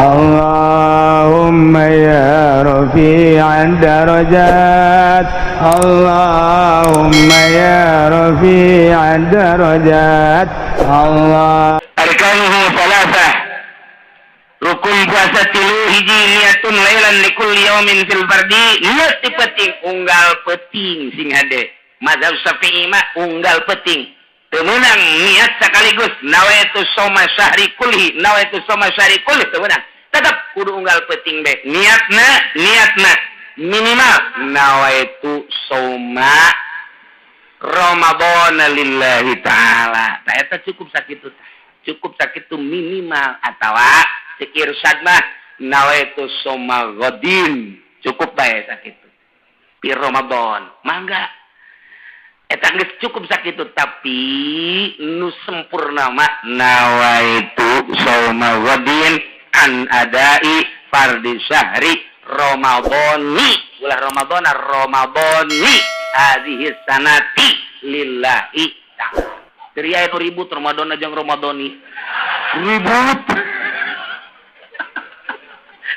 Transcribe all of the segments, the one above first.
اللهم يا رفيع الدرجات، اللهم يا رفيع الدرجات، الله أركانه ثلاثة. Rukun puasa tilu. Hiji, نية ليلا لكل يوم في الفرض. Niat di peuting, unggal peuting. Sing hade, mazhab Syafi'i mah unggal peuting. Teu meunang niat sekaligus نويت صوم الشهر كله، نويت صوم الشهر كله, teu meunang. Tetap kudu unggal peuting be niatna. Niatna minimal نويت صوم رمضان لله تعالى. Tah, eta cukup sakitu, cukup sakitu minimal. Atawa cek Irsyad mah نويت صوم غد, cukup bae sakitu fi Ramadan. Mangga, eta geus cukup sakitu. Tapi nu sempurna mah نويت صوم غد عن أداء فرض شهر رمضان, ulah Ramadan, رمضان هذه السنة لله تعالى. Teriak itu ribut, Ramadan aja Ramadhani ribut,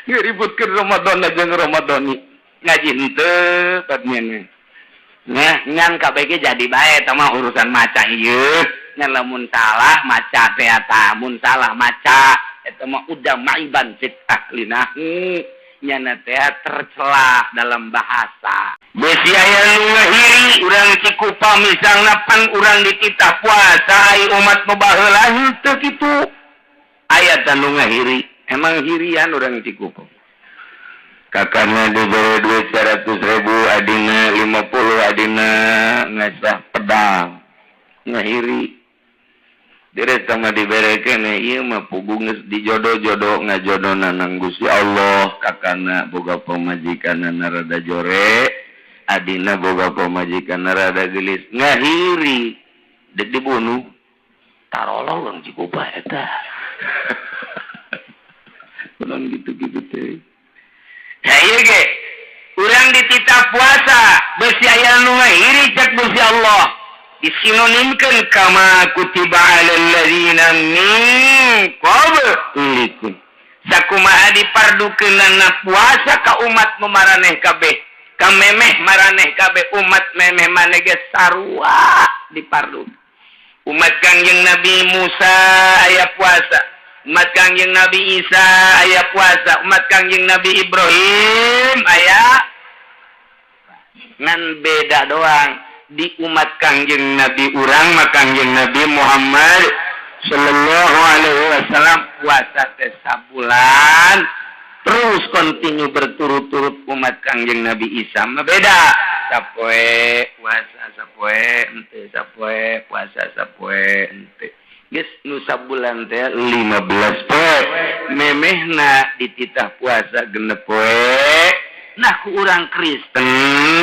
ngeributkeun Ramadan aja Ramadhani. Ngaji henteu batnya. Nah, ngan KBG jadi bae, eta mah urusan maca ieu. Ngan lamun salah maca teh eta, mun salah maca eta mah udah معيبا في أهل النحو. Nyana teh tercela dalam bahasa. Besi aya nu ngahiri urang Cikupa misalna, pan urang dititah puasa, ai umat nu baheula henteu kitu. Aya tah nu ngahiri, emang hirian urang Cikupa. Kakaknya diberi duit 100 ribu, adina 50, adina ngasah pedang, ngahiri. Dire sama diberekeun, ieu mah puguh geus dijodoh-jodoh, ngajodona nang Gusti Allah. Kakana boga pamajikan rada jore, adina boga pamajikan rada gelis, ngahiri, dek dibunuh. Tarolol urang Cikupa eta. Urang gitu-gitu teh. Nah, ieu ge urang dititah puasa, besi aya nu ngahiri. Cek Gusti Allah disinonimkeun كما كتب على الذين من قبلكم, sakumaha dipardukeunana puasa ka umat nu maraneh kabeh, ka memeh maraneh kabeh. Umat memeh maneh ge sarua dipardu. Umat Kangjeng Nabi Musa aya puasa, umat Kangjeng Nabi Isa aya puasa, umat Kangjeng Nabi Ibrahim aya, ngan beda doang di umat Kangjeng Nabi urang mah, Kangjeng Nabi Muhammad Shallallahu Alaihi Wasallam, puasa teh sabulan terus kontinu berturut-turut. Umat Kangjeng Nabi Isa mah beda, sapoe puasa, sapoe henteu, sapoe puasa, sapoe henteu. Geus nu sabulan teh 15 poe, memehna dititah puasa 6 poe. Nah, ku urang Kristen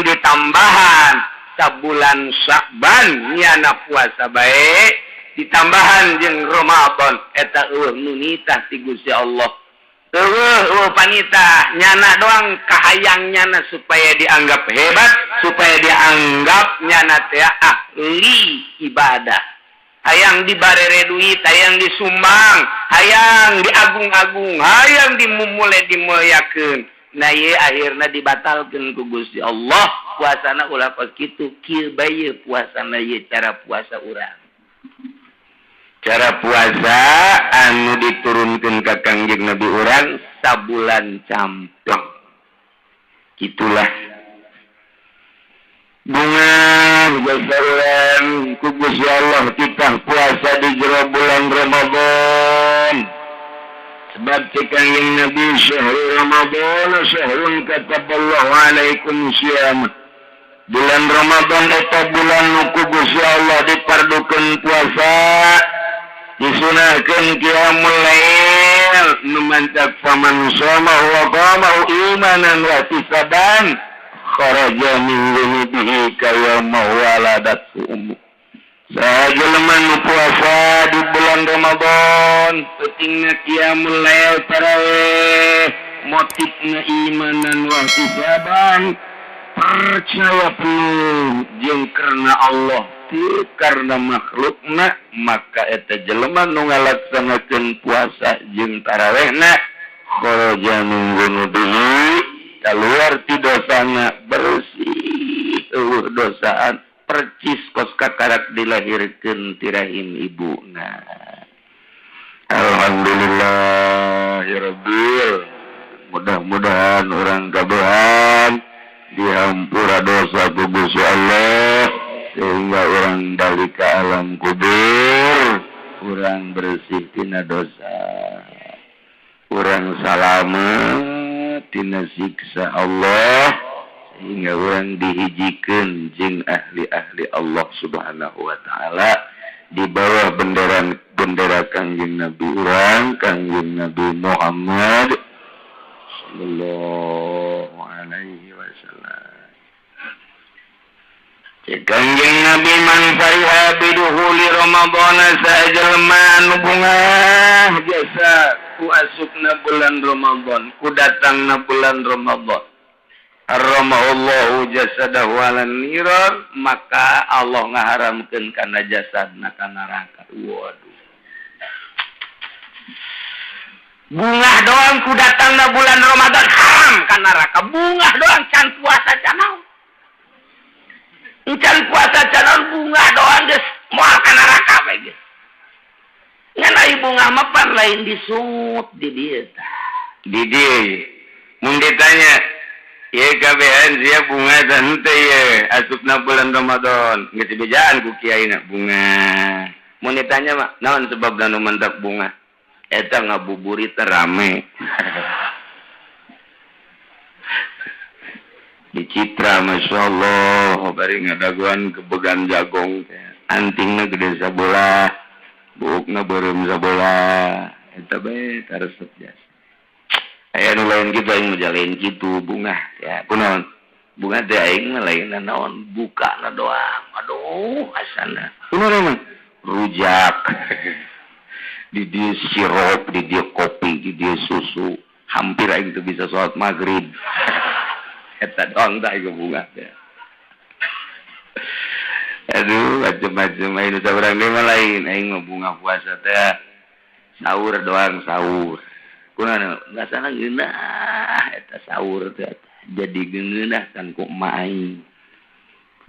ditambahan sabulan Sya'ban, nyana puasa bae, ditambahan jeung Ramadan. Eta euweuh nu nitah ti Gusti Allah, euweuh, euweuh panitah. Nyana doang kahayang nyana supaya dianggap hebat, supaya dianggap nyana teh ahli ibadah, hayang dibarere duit, hayang disumbang, hayang diagung-agung, hayang dimumule, dimuliakeun. Nah, ieu akhirna dibatalkeun ku Gusti Allah. Puasana ulah kos kitu, kieu bae puasana. Ieu cara puasa urang, cara puasa anu diturunkan ke Kangjeng Nabi urang, sabulan campleng. Itulah bunga ku Gusti Allah kita puasa di jero bulan Ramadan, sebab cek Kangjeng Nabi, شهر رمضان شهر كتب الله عليكم صيام. Bulan Ramadan eta bulan nu ku Gusti Allah dipardukeun puasa, disunahkeun qiyamul lail. Nu mantap, فمن صامه وقامه إيمانا واحتسابا خرج من ذنوبه كيوم ولدته أمه. Saha jelema nu puasa di bulan Ramadan, peutingna qiyamul lail, tarawih, motifna إيمانا واحتسابا, percaya penuh jeung karena Allah teu karena makhlukna, maka eta jelema nu ngalaksanakeun puasa jeung tarawehna Kharaja min dzunubihi, keluar ti dosana, bersih, euweuh dosaan, percis kos kakarak dilahirkeun ti rahim ibuna. Alhamdulillahirabbil, mudah-mudahan urang kabehan dihampura dosa ku Gusti Allah, sehingga urang balik ke alam kubur urang bersih tina dosa, urang salamet tina siksa Allah, sehingga urang dihijikeun jeung ahli-ahli Allah Subhanahu wa Ta'ala di bawah bendera bendera Kangjeng Nabi urang, Kangjeng Nabi Muhammad sallallahu alaihi wasallam. Kangjeng Nabi, man fariha bidukhuli Ramadan, sajelma anu bungah jasa ku asupna bulan Ramadan, ku datangna bulan Ramadan, harramallahu jasadahu 'alan niran, maka Allah ngaharamkeun kana jasadna ka neraka. Waduh, bungah doang ku datangna bulan Ramadan haram ka neraka. Bungah doang, can puasa can naon, can puasa can naon, bungah doang geus moal ka neraka bae geus. Ngan ai bungah mah pan lain disungut di dieu tah. Di dieu mun ditanya, "Ye kabehan sia bungah dan henteu ye asupna bulan Ramadan?" Geus dibejaan ku kiaina bungah. Mun ditanya mah, "Naon sebabna nu mantak bungah?" "Eta ngabuburit rame di Citra, Masya Allah, bari ngadaguan kebegan jagong teh, antingna gede sabola, buukna beureum sabola, eta bae taresep jasa." Aya nu lain kitu, aing mah lain kitu bungah ya. Kunaon bungah teh? Aing mah lain naon, buka na doang. Aduh, asana kunaon emang rujak di dia, sirup di dia, kopi di dia, susu, hampir aing tuh bisa sholat maghrib. Eta doang tah aing bungah teh. Aduh, macem-macem. Aing nu saurang deui mah lain, aing mah bungah puasa teh sahur doang, sahur. Kunaon nggak sana ngeunah eta sahur teh, jadi geunah kan ku emak aing.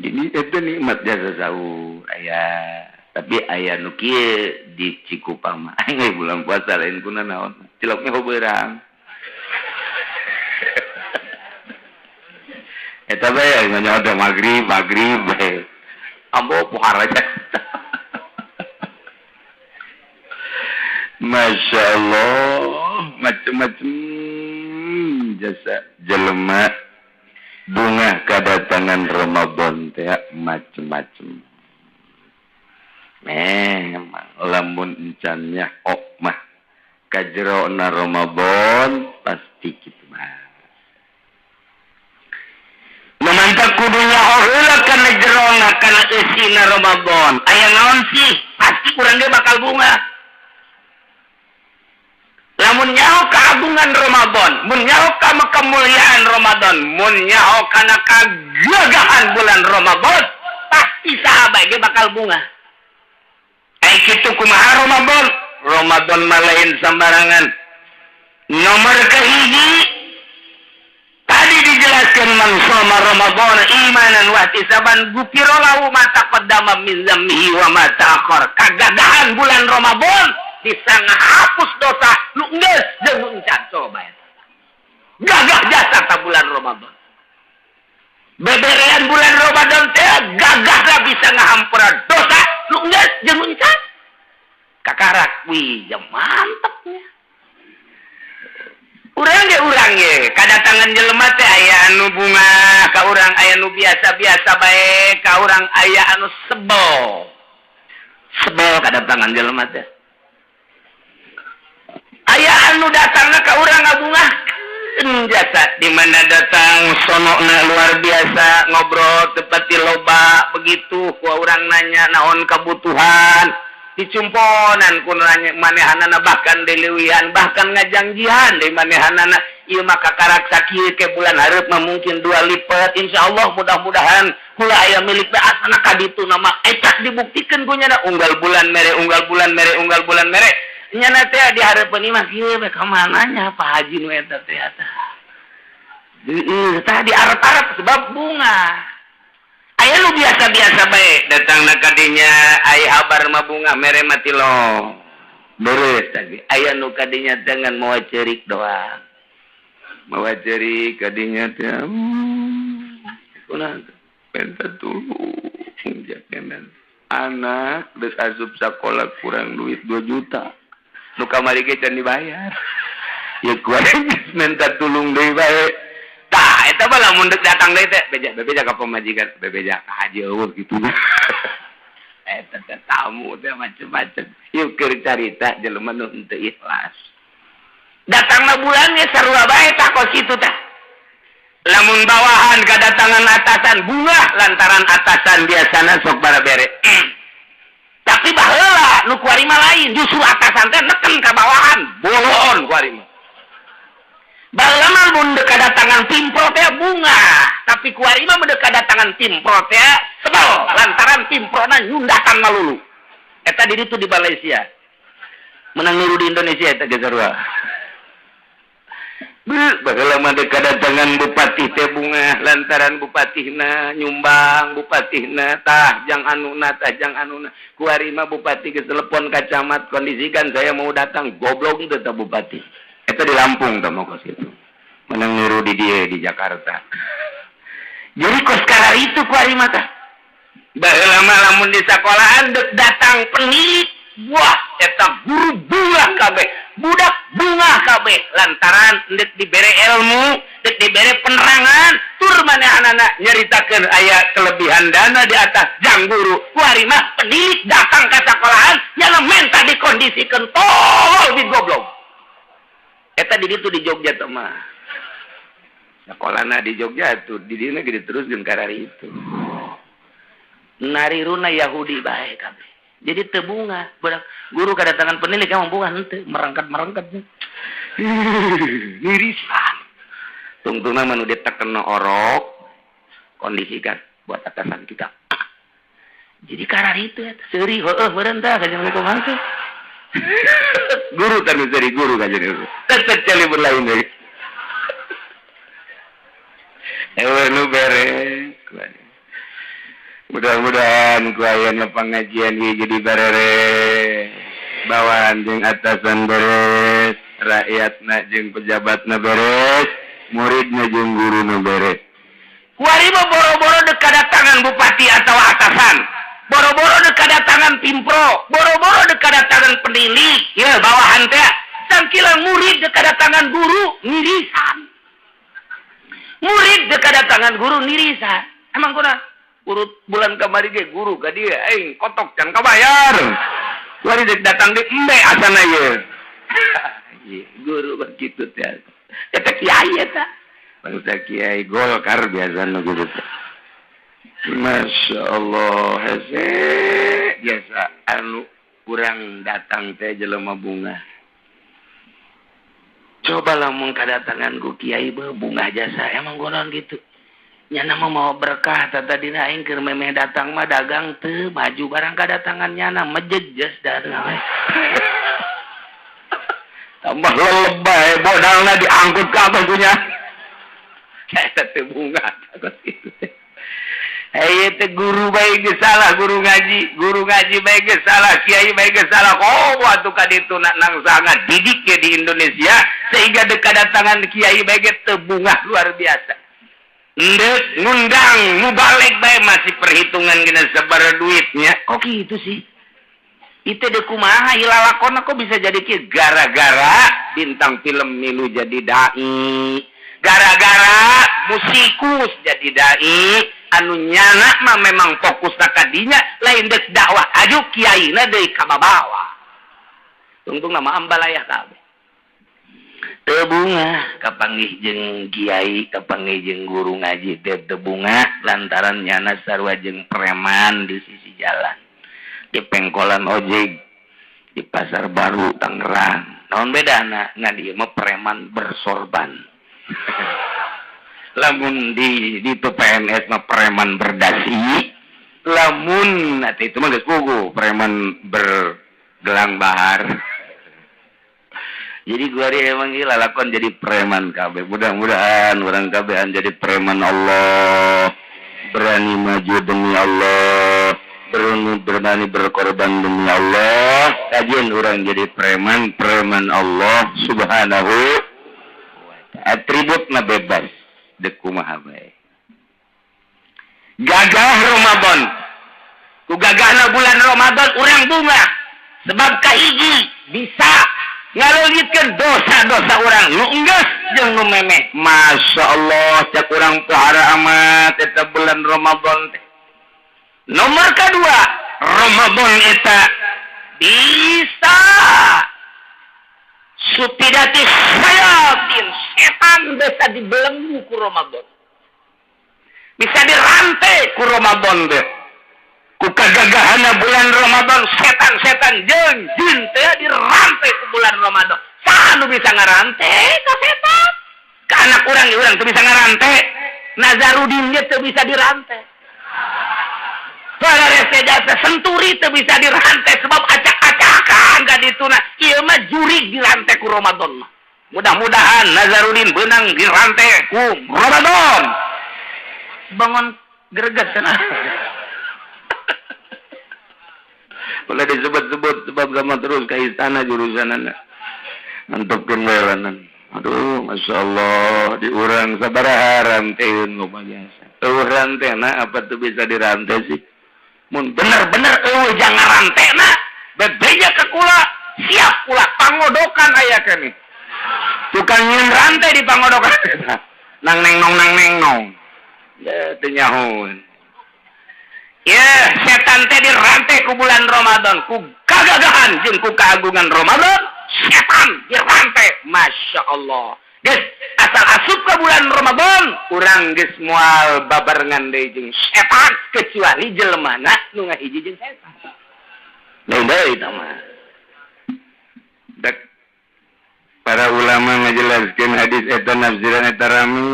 Jadi itu nikmat jasa sahur aya. Tapi aya nu kieu di Cikupang mah, aing ge bulan puasa lain kuna naon, ciloknya beurang eta bae, nanya maghrib maghrib bae, ambo pohara aja. Masya Allah, macem-macem jasa jelema bungah kedatangan Ramadan teh macem-macem. Memang lamun encannya ok mah kajerona Ramadan pasti kitu mah. Memantap kudunya heula kana jerona, kana eusina Ramadan. Aya naon sih? Pasti urang ge bakal bungah. Lamun nyaho keagungan Ramadan, mun nyaho ka kemuliaan Ramadan, mun nyaho kana kagagahan bulan Ramadan, pasti sahabat ge bakal bungah. Ai kitu kumaha Ramadan? Ramadan mah lain sembarangan. Nomor kahiji tadi dijelaskan, man shoma Ramadan imanan wa ihtisaban ghufira lahu ma taqaddama min dzambihi wa ma ta'akhkhar. Kagagahan bulan Ramadan bisa ngahapus dosa nu geus jeung nu encan. Coba eta. Gagah jasa ta bulan Ramadan. Beberean bulan Ramadan teh gagahna bisa ngahampura dosa nu geus jeung nu encan. Kakarak wih ya mantapnya. Urang ge kadatangan jelema teh aya anu bungah ka urang, aya nu biasa-biasa bae ka urang, aya anu sebel. Sebel kadatangan jelema teh. Aya anu datangna ka urang ngabungahkeun jasa, di mana datang sonokna luar biasa, ngobrol tepati loba, begitu ku urang nanya naon kebutuhan dicumponan ku nanya manehanana, bahkan dileuwihan, bahkan ngajangjian di manehanana, ieu mah kakarak sakieu, ke bulan hareup mah mungkin dua lipat, insyaallah, mudah-mudahan kula aya milik teh. Asana ka ditu nama eta dibuktikan ku nya, unggal bulan mere, unggal bulan mere, unggal bulan mere. Nyana teh di hareupeun imah kieu we, ka mana nya Pak Haji nu eta teh eta. Heeh, tah di arep-arep sebab bungah. Aya nu biasa-biasa bae datang ka dinya, aya habar mah bungah, mere mah tilong. Beres tadi. Aya nu kadinya dengan mawa ceurik doang. Mawa ceurik kadinya teh. Kunaon? Minta tulung jangan anak geus asup sakola kurang duit 2 juta. Nu kamari ge can dibayar. Ya kuat minta tulung deui bae. Tah, eta mah lamun deuk datang deui teh beja bebeja ka pamajikan, bebeja ka haji euweuh kitu. Eta teh tamu teh macem-macem. Yeuh keur carita jelema nu henteu ikhlas. Datangna bulan ge sarua bae tah kos kitu tah. Lamun bawahan kedatangan atasan bungah lantaran atasan biasana sok bara bere. Tapi baheula nu kuari mah lain, justru atasan teh neken ka bawahan, bolon kuari mah. Baheula mah mun deuk kedatangan pimpro teh bungah, tapi kuari mah mun deuk kedatangan pimpro teh sebel lantaran pimprona nyundakan malulu. Eta di ditu di Malaysia. Menang niru di Indonesia eta ge sarua. Baheula mah deuk kedatangan bupati teh bungah lantaran bupatihna nyumbang, bupatihna tah jang anuna, tah jang anuna. Kuari mah bupati geus telepon ka camat, kondisikan saya mau datang, goblok teh tah bupati. Eta di Lampung tah mah kos kitu. Menang niru di dieu di Jakarta. Jadi kos itu kuari mah tah. Baheula mah lamun di sekolahan deuk datang penilik, wah eta guru bungah kabeh, budak bungah kabeh lantaran deuk dibere ilmu, deuk dibere penerangan, tur manehanana nyaritakeun aya kelebihan dana di atas jang guru. Kuari mah penilik datang ke sekolahan nyana menta dikondisikan tolol di goblok. Eta di ditu di Jogja teh mah. Sekolahna di Jogja tuh di dieu gede terus jeung karari itu. Nariruna Yahudi bae kabeh. Jadi teu bungah, budak guru kedatangan penilik emang bungah henteu, merangkat-merangkat. Irisan. Tungtungna mah nu ditekeno orok, kondisikan buat atasan kita. Jadi karar itu ya, seuri heueuh meureun tah kajian kumaha teh. Guru kan seuri guru kajian itu. Tetep cali berlain deui. Ewe nu beres. Mudah-mudahan ku ayana pengajian ieu jadi beres. Bawahan jeung atasan beres, rakyatna jeung pejabatna beres, muridna jeung guruna beres. Kuari mah boro-boro deuk kadatangan bupati atau atasan. Boro-boro deuk kadatangan pimpro, boro-boro deuk kadatangan penilik, ya bawahan teh. Sangkila murid deuk kadatangan guru ngirisan. Murid deuk kadatangan guru ngirisan. Emang kuna urut bulan kamari ge guru ka dieu aing kotok can kabayar. Kuari deuk datang di embe asana ieu. Guru begitu teh. Eta kiai eta. Bangsa kiai Golkar biasa nu guru teh. Masya Allah, hese biasa anu kurang datang teh jelema bungah. Coba lamun kadatangan ku kiai beuh bungah jasa, emang gonon gitu. Nyana mah mau berkah tata dina aing keur memeh datang mah dagang teu maju barang kadatangan nyana mejejes dagang. Tambah lelebay modalna diangkut ka apa punya. Eta teh bungah kos kitu teh. Hei teh guru bae geus salah guru ngaji bae geus salah, kiai bae geus salah. Oh, atuh ka ditu nang sangat didik ya di Indonesia sehingga deuk kadatangan kiai bae ge teu bungah luar biasa. Ndek ngundang mubalig bae masih perhitungan gina sabaraha duitnya. Kok gitu sih? Itu deh kumaha ilalakona kok bisa jadi kieu gara-gara bintang film milu jadi dai. Gara-gara musikus jadi dai, anu nyana mah memang fokus kadinya lain dek dakwah aju kiaina deui ka babawa. Tungtung nama ambalayah kabeh. Teu bungah kapanggih jeung kiai, kapanggih jeung guru ngaji teh teu bungah lantaran nyana sarua jeung preman di sisi jalan. Di pengkolan ojek di Pasar Baru Tangerang. Naon bedana? Ngan ieu mah preman bersorban. Lamun di itu PNS mah preman berdasi, lamun nanti itu mah geus puguh preman bergelang bahar. Jadi gua emang gila lakon jadi preman kabeh. Mudah-mudahan orang kabehan jadi preman Allah, berani maju demi Allah, berani berani berkorban demi Allah. Kajian orang jadi preman, preman Allah Subhanahu. Atribut na bebas dek kumaha bae. Gagah Ramadan, ku gagahna bulan Ramadan urang bunga, sebab kahiji bisa ngaleungitkeun dosa-dosa urang nu enggeus jeung nu memeh. Masya Allah, cek urang pohara amat eta bulan Ramadan teh. Nomor kedua, Ramadan eta bisa suffidatis syayatin, setan bisa dibelenggu ku Ramadan, bisa dirantai ku Ramadan deh. Ku kagagahana bulan Ramadan, setan-setan jeung jin teh dirantai ku bulan Ramadan. Saha nu bisa ngarantai ka setan? Ka anak urang, urang teu bisa ngarantai. Nazarudin ge teu bisa dirantai. Para jasa Senturi teu bisa dirantai, sebab acak-acakan ka dituna. Ieu mah jurig dirantai ku Ramadan mah. Mudah-mudahan Nazarudin beunang dirantai ku Ramadan. Bangun greget cenah. Boleh disebut-sebut sebab sama terus ke istana jurusan anak. Mantapkeun welanan. Aduh, Masya Allah, di urang sabaraha ranteun loba jasa. Eueuh rantena apa tuh bisa dirantai sih? Mun bener-bener eueuh jangan rantena, bebeja ke kula, siap kula pangodokan aya keneh. Tukang nyeun rantai di pangodokan. Nang neng nong nang neng nong. Ya, teu nyahoeun. Ya, setan teh dirantai ku bulan Ramadan, ku kagagahan jeung ku keagungan Ramadan, setan dirantai. Masya Allah. Geus, asal asup ke bulan Ramadan, urang geus moal babarengan deui jeung setan, kecuali jelemana nu ngahiji jeung setan. Lain deui eta mah. Dek para ulama ngajelaskeun hadis eta, nafsiran eta rame.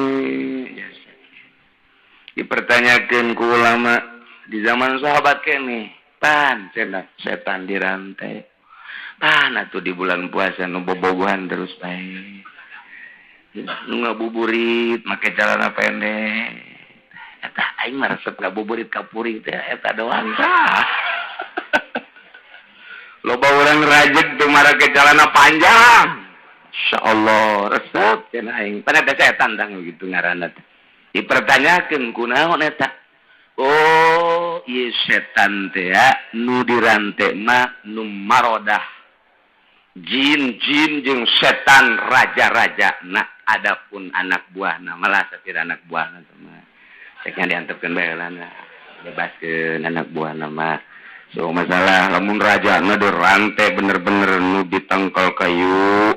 Dipertanyakeun ku ulama di zaman sahabat kene, pan cenah setan dirantai. Pan atuh di bulan puasa nu bobogohan terus bae. Nu ngabuburit make celana pendek. Eta aing mah resep ngabuburit ka puring teh eta doang tah. Loba urang rajeg teu marake celana panjang. Insyaallah resep cenah aing. Pan eta setan tang gitu ngaranna teh. Dipertanyakeun kunaon eta? Oh, ieu setan teh ya, nu dirante mah nu marodah. Jin-jin jeung setan raja-raja. Nah, adapun anak buahna malah satir anak buahna mah. Ceknya diantepkeun bae lah, bebaskeun anak buahna mah. So masalah lamun raja na dirante bener-bener nu ditangkal kayu,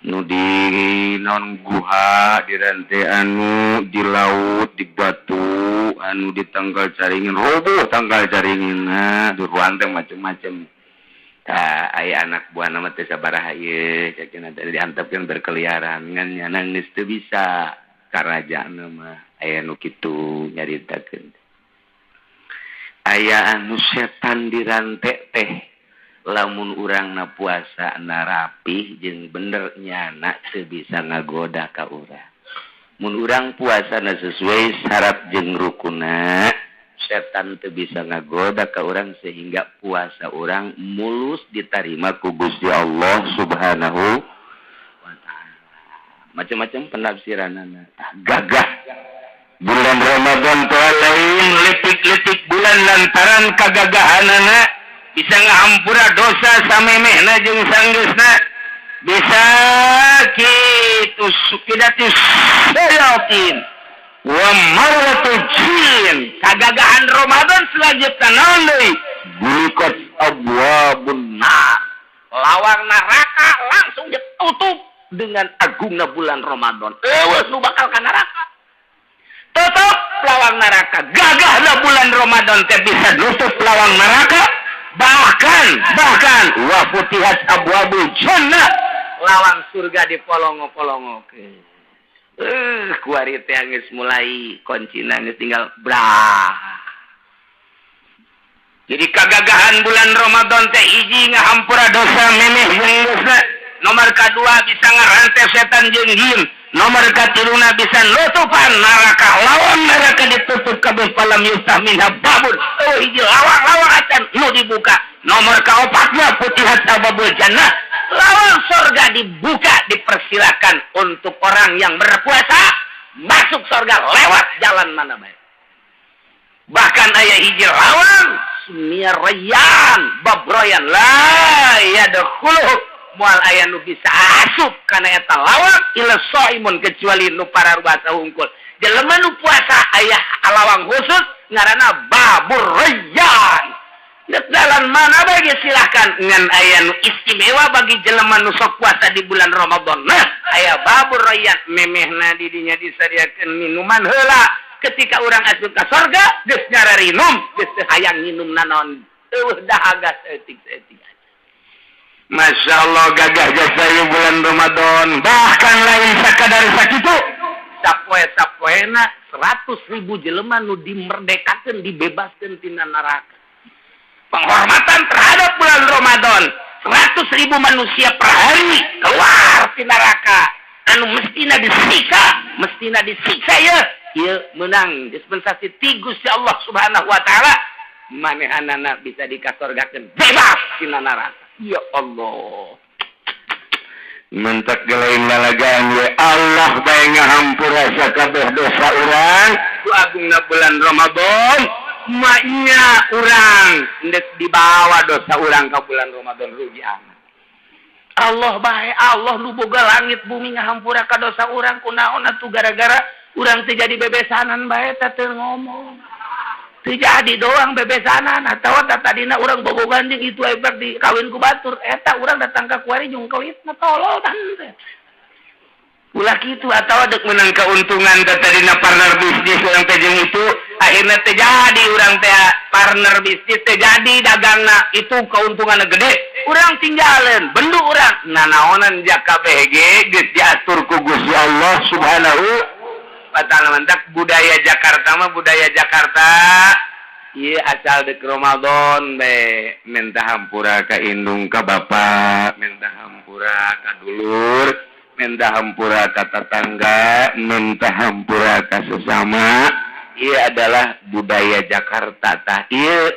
nu di non guha dirante, anu di laut di batu, anu di tangkal caringin roboh tangkal caringin, nah dirante macem-macem. Tah, aya anak buah nama teh sabaraha ieu cek teh diantepkeun berkeliaran ngan nyana geus teu bisa karajaan mah. Aya nu kitu nyaritakeun, aya anu setan dirante teh lamun urang na puasa na rapih jeung bener, nyana teu bisa ngagoda ka urang. Mun urang puasa na sesuai syarat jeung rukuna, setan teu bisa ngagoda ka urang sehingga puasa urang mulus diterima ku Gusti Allah Subhanahu wa Ta'ala. Macam-macam penafsiranana. Gagah bulan Ramadan teh lain letik-letik bulan, lantaran kagagahanana bisa ngahampura dosa samemehna jeung sanggeusna, bisa kitu suffidatis syayatin wa maratu jin. Kagagahan Ramadan selanjutnya naon deui? Bulikat abwabun nar, lawang neraka langsung ditutup dengan agungna bulan Ramadan. Eueuh nu bakal ka neraka, tutup lawang neraka. Gagahna bulan Ramadan teh bisa nutup lawang neraka, bahkan bahkan wa futihat abwabul jannah, lawang surga dipolongo-polongo. Kuari teh geus mulai kuncina geus tinggal brah. Jadi kagagahan bulan Ramadan teh hiji ngahampura dosa memeh jeung dosa. Nomor kedua bisa ngarante setan jeung jin. Nomor katiluna bisa nutupan neraka, lawang neraka ditutup kabeh, falam yuftah minha babun. Oh, hiji lawang-lawang acan nu dibuka. Nomor kaopatna, futihat abwabul jannah, lawang surga dibuka, dipersilakan untuk orang yang berpuasa masuk surga lewat jalan mana baik. Bahkan aya hiji lawang summiya Rayyan, bab Royan, la yadkhuluhu, moal aya nu bisa asup kana eta lawang, illa shaimun, kecuali nu pararuasa hungkul. Jelema nu puasa aya lawang khusus ngaranna Babur Rayyan. Jalan mana bagi silahkan, ngan aya nu istimewa bagi jelema nu sok puasa di bulan Ramadan. Nah, aya Babur Rayyan, memehna di dinya disadiakeun minuman heula. Ketika urang asup ka sorga geus ngararinum, geus teu hayang nginum naon, euweuh dahaga saeutik-saeutik. Masya Allah, gagah jasa ieu bulan Ramadan. Bahkan lain sakadar sakitu, sapoe sapoena 100.000 jelema nu dimerdekakeun, dibebaskeun tina neraka. Penghormatan terhadap bulan Ramadan, 100.000 manusia per hari keluar ti neraka anu mestina disiksa, mestina disiksa. Ya, ieu menang dispensasi ti Gusti Allah Subhanahu wa Taala, manehanana bisa dikasorgakeun, bebas tina neraka. Ya Allah, mentak gelain lalagaan we Allah bae ngahampura sakabeh dosa urang ku agungna bulan Ramadan. Maknya urang ndek dibawa dosa urang ka bulan Ramadan, rugi amat. Allah bae, Allah nu boga langit bumi ngahampura ka dosa urang, kunaon atuh gara-gara urang teu jadi bebesanan bae teh teu ngomong. Teu jadi doang bebesanan atawa tadina urang bobogan jeung itu efek di kawin ku batur eta urang datang ka kuari jeung kelitna, tolol tan teh. Ulah kitu. Atawa dek menang keuntungan teh tadina partner bisnis urang teh jeung itu, akhirnya teh jadi urang teh partner bisnis teh jadi dagangna itu, keuntunganna gede, urang tinggalin bendu urang nanaonan. Jaka BG geus diatur ku Gusti Allah Subhanahu wa Ta'ala. Mantak budaya Jakarta mah, budaya Jakarta. Iya, asal dek Ramadan be minta hampura ka indung ka bapak, minta hampura ka dulur, minta hampura ka tetangga, minta hampura ka sesama. Iya, adalah budaya Jakarta tah. Iya,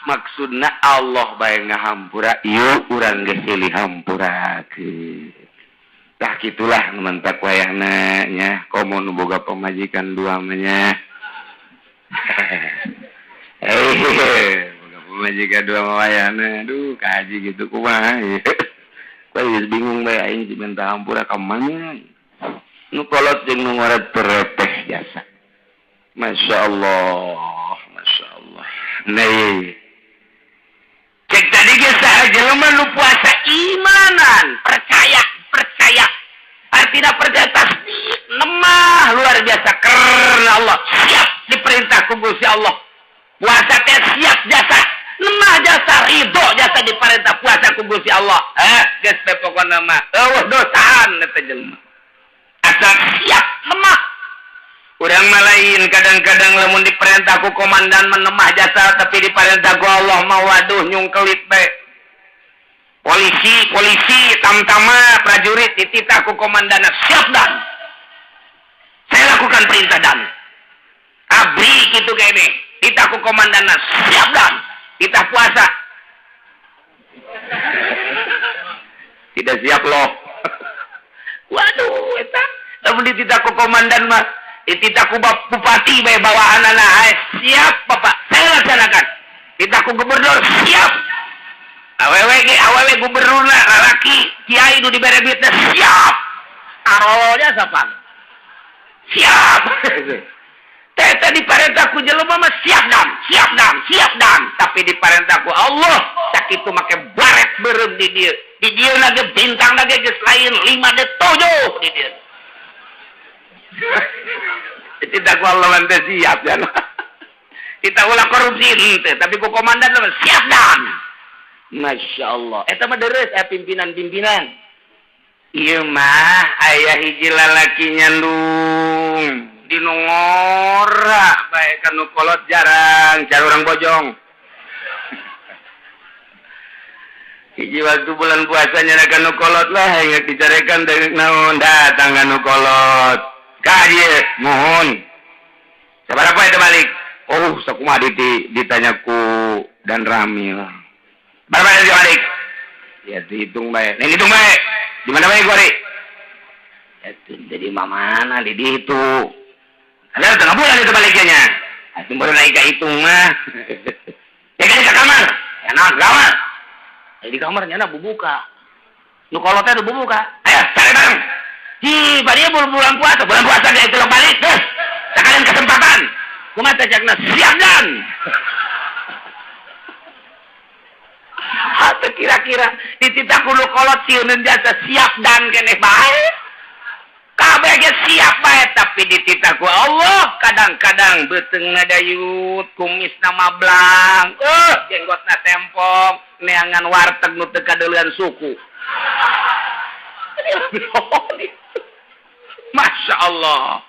maksudna Allah bae ngahampura, ieu urang geus silih hampurakeun. Tah, kitulah mantak wayahna nya, komo nu boga pamajikan dua mah nya. Eh, boga pamajikan dua mah wayahna, aduh, kaji gitu kumaha ieu. Geus bingung bae aing si minta hampura ka mana. Nu kolot jeung nu ngoret terepeh jasa. Masya Allah, Masya Allah. Nih. Cek tadi geus saha jelema nu puasa imanan, percaya, percaya. Artinya percaya tasdik, nemah luar biasa karena Allah. Siap diperintah ku Gusti Allah. Puasa teh siap jasa, nemah jasa, ridho jasa diperintah puasa ku Gusti Allah. Eh, geus teh pokona mah euweuh dosaan eta jelema. Asal siap nemah. Urang mah lain, kadang-kadang lamun diperintah ku komandan menemah jasa, tapi diperintah ku Allah mah waduh, nyungkelit bae. Polisi, polisi, tamtama, prajurit dititah ku komandan, siap dan. Saya lakukan perintah dan. Abri gitu kene, titah ku komandan, siap dan. Titah puasa. Tidak siap loh. Waduh, eta lamun dititah ku komandan mah, dititah ku bupati bae bawahanana, siap Bapak, saya laksanakan. Titah ku gubernur, siap. Awewe ge, awewe gubernurna lalaki kiai nu dibere duitna, siap. Arolnya sapan. Siap. Teta diparentah ku jelema mah siap dam, siap dam, siap dam. Tapi diparentah ku Allah, sakitu make baret beureum di dieu. Di dieu lagi bintang lagi geus lain 5 de 7 di dieu. Tidak ku Allah mah siap ya. Kita ulah korupsi henteu, tapi ku komandan mah siap dam. Masya Allah. Eta mah deres pimpinan-pimpinan. Ieu mah aya hiji lalaki nyandung di nu ngora bae ka nu kolot jarang, cara urang Bojong. Hiji waktu bulan puasanya ka nu kolot lah, ingat dicarekan dari naon, datang ka nu kolot ka dieu, "Mohon sabaraha poe teh balik?" Oh, sakumaha ditanya ku Danramil, "Berapa dia balik?" Ya dihitung bae. Nih, hitung bae. Di mana bae gua? Ya jadi mana di ditu. Ada tengah bulan itu baliknya. Itu baru naik ke hitung mah. Ya kan ke kamar. Ya nah, kamar. Ya, di kamarnya na bubuka. Nu kolotnya tuh bubuka. Ayo cari bareng. Di dia bulan puasa, bulan puasa dia itu balik. Terus sekalian kesempatan. Kumaha teh cakna siap dan. Atau kira-kira dititah ku nu kolot sieun jasa siap dan keneh bae. Kabeh ge siap bae, tapi dititah ku Allah kadang-kadang beuteungna dayut, kumisna mablang, jenggotna tempong, neangan warteg nu teu kadeulean suku. Masya Allah.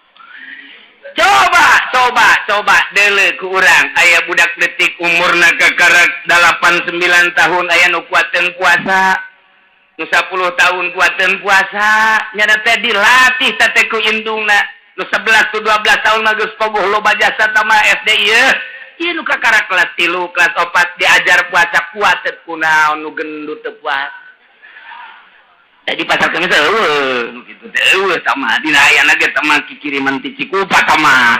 Coba, coba, coba deuleu ku urang aya budak detik umurna kakarak 8 9 tahun, aya nu kuateun puasa. Nu 10 tahun kuateun puasa, nyana teh dilatih teh ku indungna. Nu 11 tu 12 tahun mah geus pogoh loba jasa tama SD ieu. Ieu nu kakarak kelas 3, kelas 4 diajar puasa kuateun kunaon nu gendut teu puasa. Di pasar kemis eueuh nu kitu teh, eueuh sama dina ayana ge tama kikiriman ti Cikupa tama.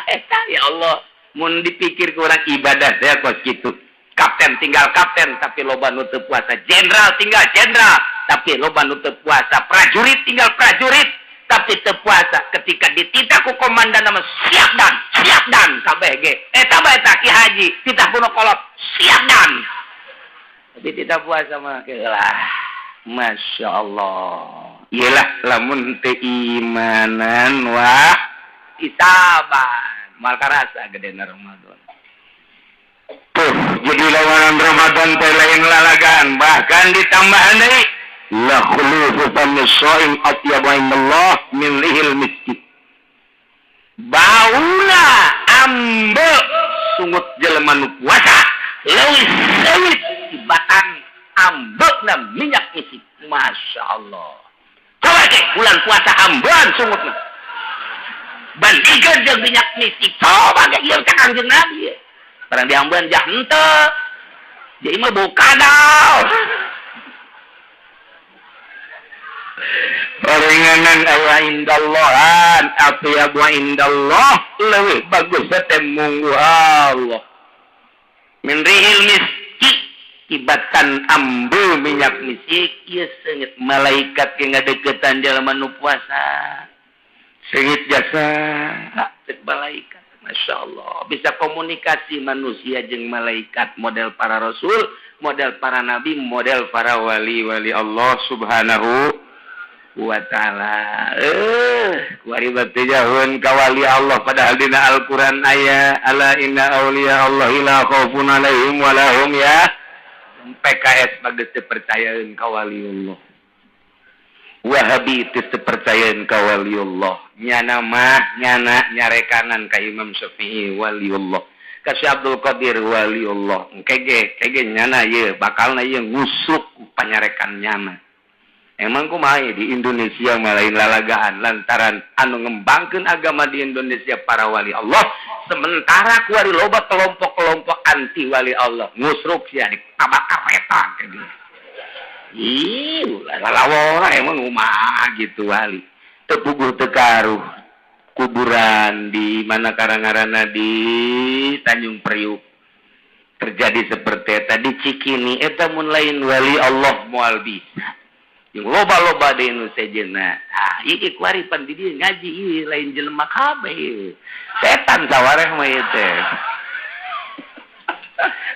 Eta ya Allah, mun dipikir ku urang ibadah teh kos kitu. Kapten tinggal kapten tapi loba nu teu puasa, jenderal tinggal jenderal tapi loba nu teu puasa, prajurit tinggal prajurit tapi teu puasa. Ketika dititah ku komandan nama siap dan kabeh ge. Eta bae eta Ki Haji titah ku nu kolot siap dan. Tapi tidak puasa mah lah. Masya Allah. Iyalah lamun teu imanan wah isaban mal karasa gedena Ramadan. Tuh, jadi lawanan Ramadan teh lain lalagan, bahkan ditambahan deui la khulufu famis shaim atyabu indallah min rihil miski. Bauna ambe sungut jelema nu puasa leuwih seungit tibatan ambekna minyak misik. Masya Allah. Coba deh bulan puasa ambean sungutna. Bandingkeun jeung minyak misik. Coba ge ieu cek Kangjeng Nabi. Barang diambean jah henteu. Jadi mah bau kadal. Ringanan aya indallahan atyabu indallah leuwih bagus teh munggu Allah. Min rihil miski tibatan ambu minyak misik ieu seungit malaikat ge ngadeukeutan jalma nu puasa. Seungit jasa cek malaikat. Masya Allah, bisa komunikasi manusia jeung malaikat model para rasul, model para nabi, model para wali-wali Allah Subhanahu wa ta'ala. Kuari batu jahun ka wali Allah, padahal dina Al-Qur'an aya ala inna auliya Allah la khaufun alaihim wa lahum ya. PKS bagus teu percayaeun ka waliullah. Wahabi teu percayaeun ka waliullah. Nyana mah nyana nyarekanan ka Imam Syafi'i waliullah. Ka Syekh Abdul Qadir waliullah. Kege kege nyana ieu bakalna ieu ngusuk panyarekan nyana. Emang kumaha di Indonesia mah lain lalagaan lantaran anu ngembangkeun agama di Indonesia para wali Allah, sementara kuari loba kelompok-kelompok anti wali Allah ngusruk sia di tabak kareta ke dia. Ih, lalawora emang kumaha gitu wali. Teu puguh teu karuh kuburan di mana karangarana di Tanjung Priuk terjadi seperti eta di Cikini eta mun lain wali Allah moal bisa. Yang loba-loba di nu sejenna. Ah, ieu kuari pan di dieu ngaji ieu lain jelema kabeh. Setan sawareh mah ieu teh.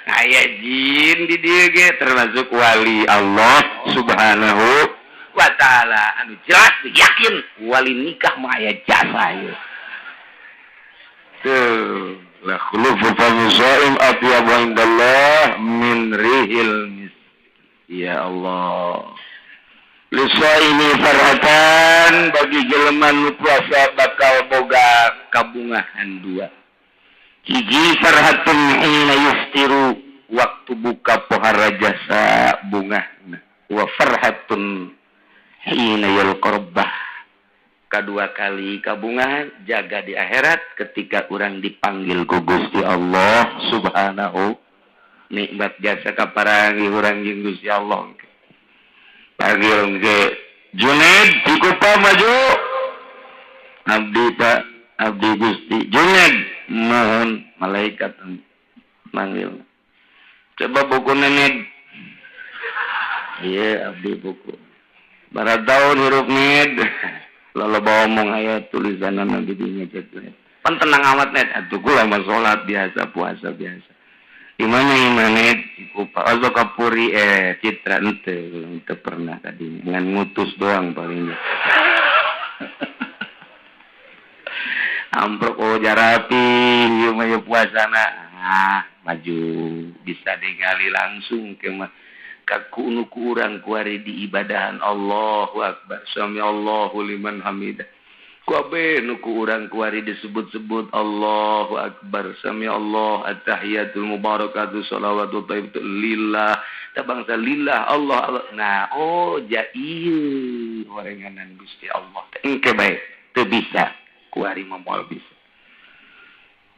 Aya jin di dieu ge termasuk wali Allah Subhanahu wa taala anu jelas yakin wali nikah mah aya jasa ieu. Tuh, la khulufu fami shaim atyabu indallah min rihil mis. Ya Allah. Lisaimi farhatan bagi jelema nu puasa bakal boga kabungahan dua. Hiji farhatun hina yuftiru waktu Waktu buka pohara jasa bunga wa farhatun hina yalqa rabbah. Kedua kali kabungahan jaga di akhirat ketika urang dipanggil ku Gusti Allah Subhanahu. Nikmat jasa kaparangi urang jeung Gusti Allah. Panggil ke Junaid Cikupa, maju. Abdi, Pak. Abdi, Gusti. Junaid, mohon. Malaikat manggil, coba buku nenek. Iya, abdi. Buku barat tahun huruf ned lalu bawa omong aya tulisan nanti di ngecek. Pan tenang amat net atuh, kula mah salat biasa, puasa biasa. Imana imane Cikupa oh Kapuri Citra ente ente pernah tadi ngan ngutus doang palingnya amprok. Oh, jarapi ieu mah puasana. Ah, maju, bisa digali langsung ke mah kaku nu ku urang kuari di ibadahan. Allahu akbar, sami Allahu liman hamidah. Kuabe nu ku urang kuari disebut-sebut Allahu akbar, sami Allah, at-tahiyatul mubarakatuh, salawatu thayyibatu lillah, ta bangsa lillah Allah, Allah. Nah, oh ja ieu orenganan Gusti Allah teh engke bae teu bisa kuari mah, moal bisa.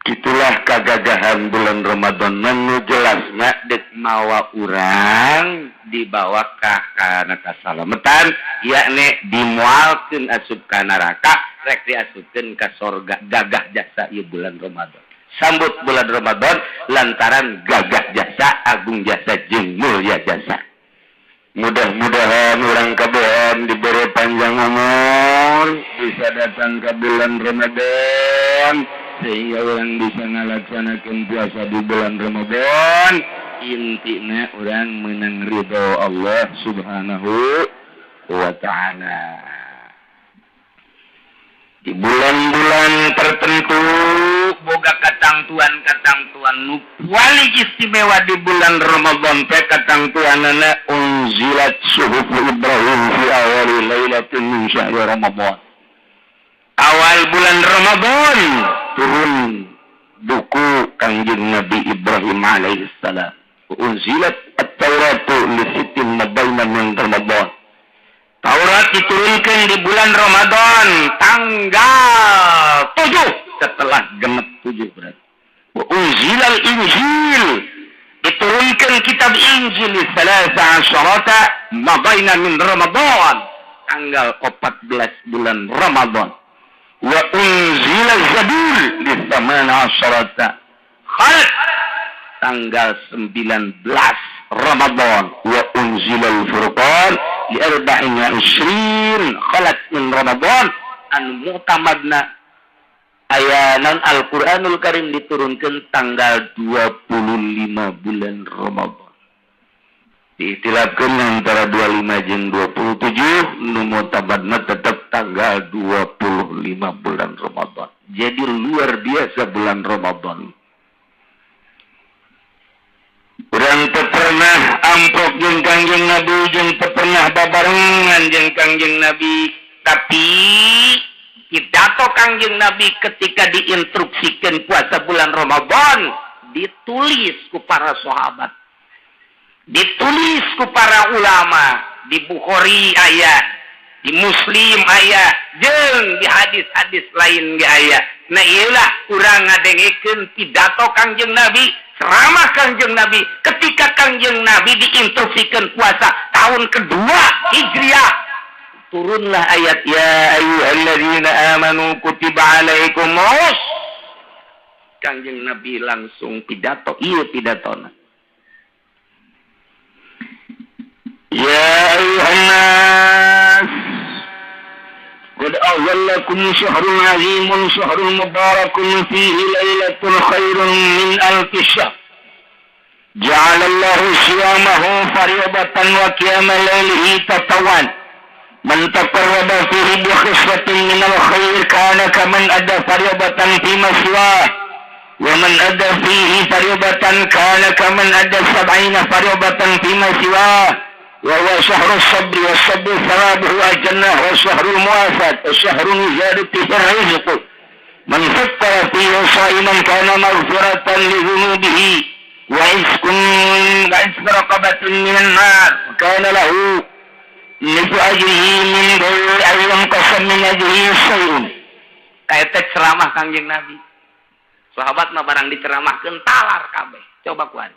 Itulah kagagahan bulan Ramadan. Nu jelas mah dek mawa urang dibawa ka kana kasalamatan, yakni dimualkeun asup ka neraka rek diasupkeun ka sorga. Gagah jasa ieu bulan Ramadan. Sambut bulan Ramadan lantaran gagah jasa, agung jasa, jeung mulia jasa. Mudah-mudahan urang kabehan diberi panjang umur, bisa datang ke bulan Ramadan sehingga urang bisa ngalaksanakan puasa di bulan Ramadan. Intinya urang menang ridho Allah Subhanahu wa Ta'ala. Di bulan-bulan tertentu boga katangtuan-katangtuan nu paling istimewa. Di bulan Ramadan teh katangtuanana unzilat suhuf Ibrahim fi awali lailatin min syahri Ramadan. Awal bulan Ramadan turun buku Kangjeng Nabi Ibrahim alaihissalam. Unzilat at-Tauratu li sittin mabaina min Ramadan. Taurat diturunkan di bulan Ramadan tanggal 7, setelah genep 7 berarti. Wa unzilal Injil, diturunkan kitab Injil, salasa asyarata mabaina min Ramadan, tanggal 14 bulan Ramadan. Wa unzila Zabur di thamana asyarata khalq, tanggal 19 Ramadan. Wa unzila al-Furqan li arba'in wa ishrin khalat min Ramadan. Anu mu'tamadna aya non Al-Qur'anul Karim diturunkan tanggal 25 bulan Ramadan. Diikhtilafkan antara 25 jeung 27, nu mu'tamadna tetap tanggal 25 bulan Ramadan. Jadi luar biasa bulan Ramadan. Urang teu pernah amprok jeung Kangjeng Nabi, jeung teu pernah babarengan jeung Kangjeng Nabi, tapi pidato Kangjeng Nabi ketika diinstruksikan puasa bulan Ramadan ditulis ku para sahabat, ditulis ku para ulama. Di Bukhari aya, di Muslim aya, jeung di hadis-hadis lain ge aya. Nah, iyalah urang ngadengekeun pidato Kangjeng Nabi, ceramah Kangjeng Nabi ketika Kangjeng Nabi diinstruksikan puasa tahun kedua Hijriah. Turunlah ayat ya ayyuhalladzina amanu kutiba alaikumus. Kangjeng Nabi langsung pidato, iya pidatona. Ya ayyuhan nas, قد أظلكم شهر عظيم، شهر مبارك، فيه ليلة خير من ألف شهر. جعل الله صيامه فريضة وقيام ليله تطوعا. من تقرب فيه بخصلة من الخير كان كمن أدى فريضة فيما سواه، ومن أدى فيه فريضة كان كمن أدى 70 فريضة فيما سواه. وهو شهر الصبر، والصبر ثوابه الجنة، وشهر المواساة، وشهر زيادة في الرزق. من فطر فيه صائما كان مغفرة لذنوبه. Wa iskun wa israqabatin minan nar kana lahu nisfu ajrihi min ghairi an yanqasa min ajrihi syai'un. Eta ceramah Kangjeng Nabi. Sahabat mah barang diceramahkeun talar kabeh. Coba kuari.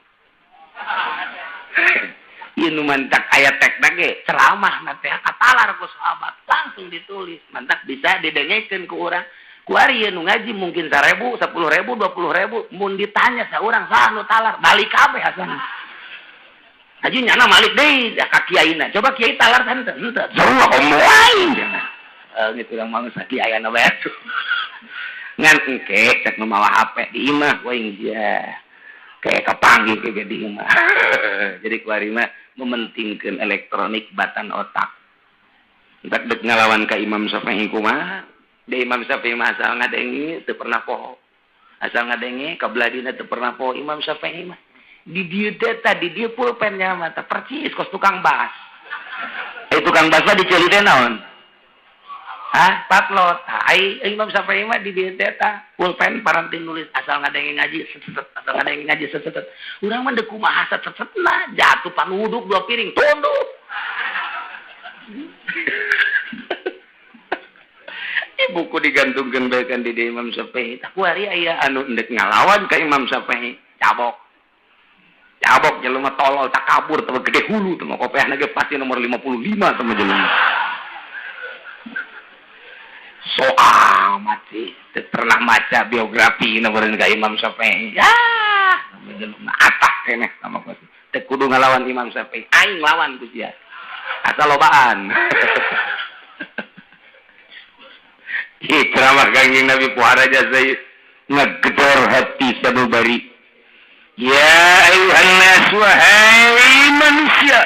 Ieu nu mantak aya tekna ge ceramah na teh katalar ku sahabat, langsung ditulis. Mantak bisa didengekeun ku urang. Kuari ieu nu ngaji mungkin 1000, 10.000, 20.000, mun ditanya saurang saha nu talar, balik kabeh asana. Haji nyana malik deui da ka kiaina. Coba kiai talar kan henteu. Henteu. Sarua komo aing cenah. Eh gitu urang mah sakiaiana bae. Ngan engke cek nu mawa HP di imah waing dia. Kayak kepanggih kayak di imah. Jadi kuari mah mementingkeun elektronik batan otak. Entak dek ngalawan ka Imam Syafi'i kumaha? Di Imam Syafi'i mah asal ngadenge teu pernah poho. Asal ngadenge kabeladina teu pernah poho Imam Syafi'i mah. Di dieu teh tadi dieu pulpennya mah teh percis kos tukang bas. Eh, tukang bas mah diceuli teh naon? Hah, patlot. Ai Imam Syafi'i mah di dieu teh tah pulpen paranti nulis asal ngadenge ngaji set set, asal ngadenge ngaji set set. Urang mah deuk kumaha set set nah jatuh panuduk dua piring tunduk. Buku digantungkeun bae kan di Imam Syafi'i. Tah kuari aya anu endek ngalawan ka Imam Syafi'i, cabok. Cabok jelema tolol takabur teh gede hulu teh kopeahna ge pasti nomor 55 teh jelema. So amat sih, teu pernah maca biografi nomor ka Imam Syafi'i. Ya, jelema atak keneh sama pasti. Teu kudu ngalawan Imam Syafi'i, aing lawan ku sia. Asal lobaan. Ceramah Kangjeng Nabi puara jasa ngegedor hati sanubari. Ya ayuhan nas, wahai manusia.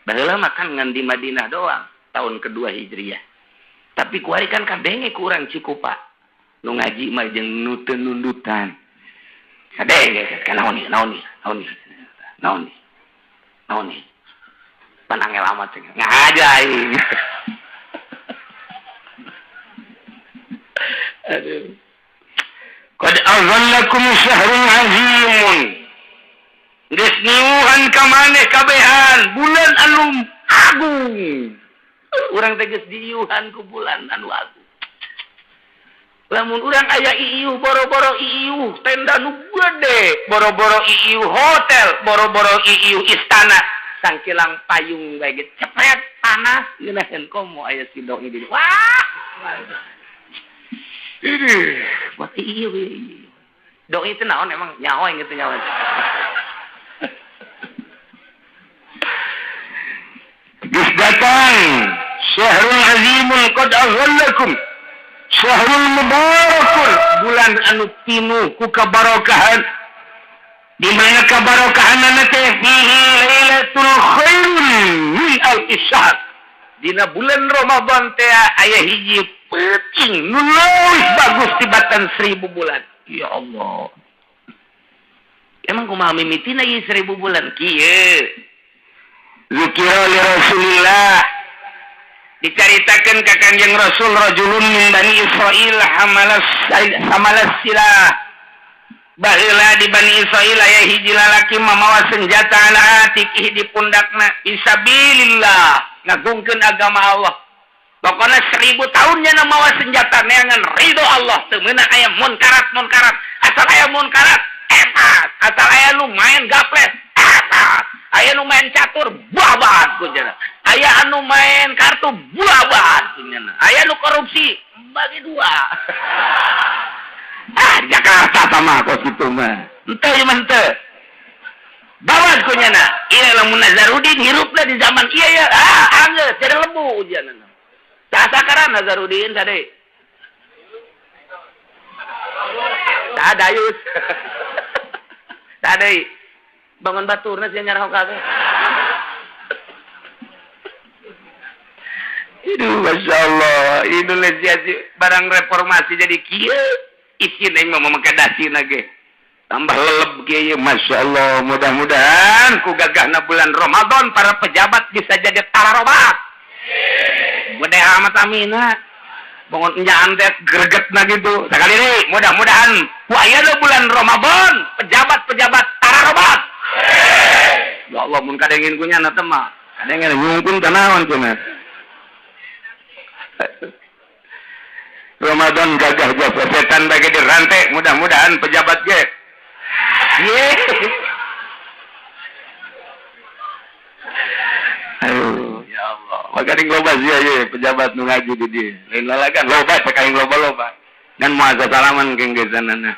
Baheula mah kan ngan di Madinah doang tahun kedua Hijriah. Tapi kuari kan kadenge ku urang Cikupa. Nu ngaji mah jeung nu teu nundutan. Kadenge kan naon ieu, naon ieu, naon ieu. Naon ieu. Naon ieu. Pan angel amat cenah. Ngaja aing. Aduh. Qad azallakum syahrun azimun. Geus niuhan ka maneh kabehan bulan anu agung. Urang teh geus diiuhan ku bulan anu agung. Lamun urang aya iiuh boro-boro iiuh tenda nu gede, boro-boro iiuh hotel, boro-boro iiuh istana, sangkilang payung bae ge cepet panas ngeunaheun komo aya si doi di. Wah. Ini buat iya doi itu naon emang nyawa yang gitu nyawa. Geus datang syahrul azimun qad azallakum syahrul mubarakun, bulan anu pinuh ku kabarokahan. Di mana kabarokahanna teh fihi lailatul khairun min alfi syahr. Dina bulan Ramadan teh aya hiji peuting nu leuwih bagus tibatan 1000 bulan. Ya Allah. Emang kumaha mimitina ieu 1000 bulan kieu? Zikira li Rasulillah. Dicaritakeun ka Kangjeng Rasul rajulun min Bani Israil hamalas silah. Baheula di Bani Israil aya hiji lalaki mamawa senjata ala atikihi di pundakna fisabilillah, ngagungkeun agama Allah. Pokoknya 1000 tahunnya mawa senjata neangan ridho Allah teu meunang aya munkarat-munkarat. Asal aya munkarat epas, asal aya nu main gaples epas, aya nu main catur babat kunyana, aya anu main kartu babat kunyana, aya nu korupsi bagi dua. Ah, di Jakarta sama kos kitu mah. Henteu ieu mah henteu. Babat kunyana. Ieu lamun Nazarudin hirupna di zaman ieu ya, ah anggeus jadi lebu ujianna. Sakaran Nazarudin tadi. Sadayus. Sadai. Bangun baturna sia nyarah kabeh. Aduh, Masya Allah. Indonesia barang reformasi jadi kieu. Isin aing mah make dasina ge. Tambah leleb kieu, Masya Allah. Mudah-mudahan ku gagahna bulan Ramadan para pejabat bisa jadi tararobat. Gede amat amina. Bangun enyaan teh gregetna gitu. Sakali deui mudah-mudahan ku ayeuna bulan Ramadan pejabat-pejabat tararobat. Ya Allah, mun kadengin ku nyana teh mah. Kadengin nyungkun tanawan cenah. Ramadan gagah jasa setan bagi dirantai, mudah-mudahan pejabat ge. Ye. Aduh, ya Allah. Maka ding loba sia ye pejabat nu ngaji di dieu. Lain lalagan loba cek aing loba-loba. Dan moal salaman keng geus sanana.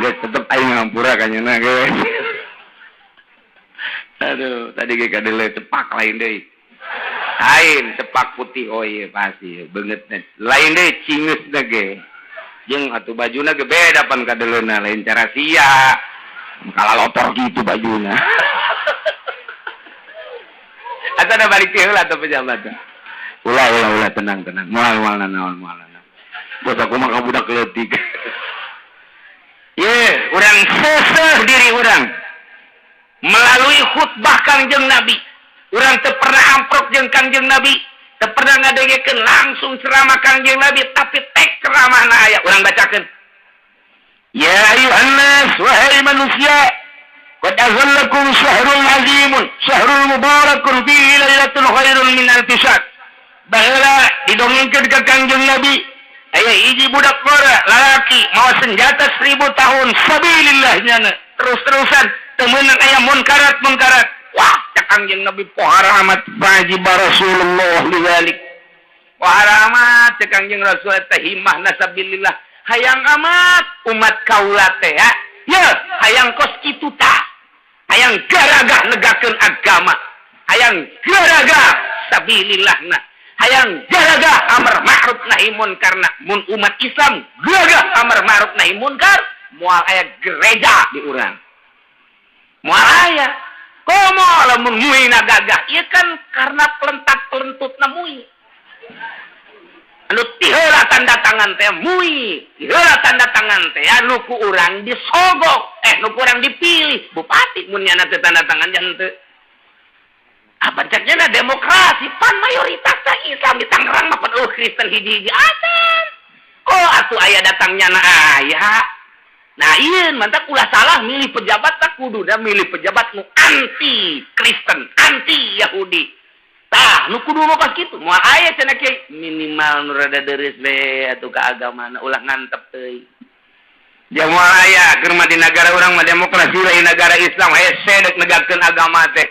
Geus tetep aing ngampura ka nyana ge. Aduh, tadi ge kadele cepak lain deui. Lain cepak putih, oh iya pasti beungeutna. Lain deui cingeusna ge. Jeung atuh bajuna ge beda pan kadeleuna, lain cara sia. Kalalotor gitu bajuna. Atau ada balik heula atuh pejabat. Ulah ulah ulah, tenang tenang. Moal moal nanaon moal nanaon. Bos aku mah budak leutik. Ye, urang seuseuh diri urang. Melalui khutbah Kangjeng Nabi. Urang teu pernah amprok jeung Kangjeng Nabi, teu pernah ngadengekeun langsung ceramah Kangjeng Nabi, tapi tek ceramahna aya urang bacakeun. Ya ayuhan nas, wahai manusia, qad azallakum syahrul azimun, syahrul mubarakun fihi lailatul khairun min alfi syahr. Baheula didongengkeun ka Kangjeng Nabi, aya hiji budak ngora lalaki mawa senjata 1000 tahun sabilillah nyana terus-terusan teu meunang aya munkarat munkarat. Wah, cek Kangjeng Nabi pohara amat Fajiba Rasulullah lidzalik. Pohara amat cek Kangjeng Rasul teh himahna sabilillah. Hayang amat umat kaula teh ya. Ya, hayang kos kitu tah. Hayang garagah negakeun agama. Hayang garagah sabilillahna. Hayang garagah amar ma'ruf nahi munkarna. Mun umat Islam gagah amar ma'ruf nahi munkar, moal aya gereja di urang. Moal aya. Komo lamun muina gagah, ieu kan karena pelentat-pelentutna mui. Anu tiheula tanda tangan teh mui, tiheula tanda tangan teh anu ku urang disogok, nu ku urang dipilih bupati mun nyana teh tanda tangan jangan teu. Apa ceknya demokrasi pan mayoritas teh Islam di Tangerang mah pan eueuh Kristen hiji-hiji acan. Kok atuh aya datang nyana aya. Nah iya mantap ulah salah milih pejabat tak kudu dah milih pejabat nu anti Kristen, anti Yahudi. Tah nu kudu mah pas kitu. Moal aya cenah kiai minimal nu rada deureuh we atuh ka agamana ulah ngantep teuing. Ya moal aya keur mah di nagara urang mah demokrasi lain negara Islam hese deuk negakeun agama teh.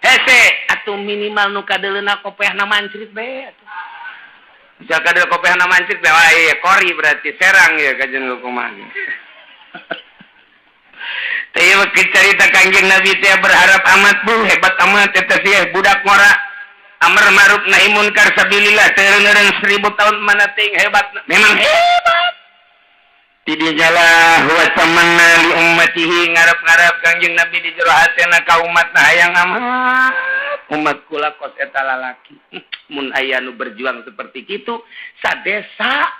Hese atuh minimal nu kadeuleuna kopehna mancrit bae atuh. Misal kadeul kopehna mancrit bae wah ieu kori berarti serang ya kajen kumaha. Teh cerita Kangjeng Nabi teh berharap amat bu hebat amat eta sih budak ngora amar ma'ruf nahi munkar sabilillah teu 1000 tahun mana ting hebat memang hebat. Tidinya lah wa tamanna li ummatihi ngarep-ngarep Kangjeng Nabi di jero hatena ka umatna hayang amat umat kula kos eta lalaki mun aya nu berjuang seperti kitu sadesa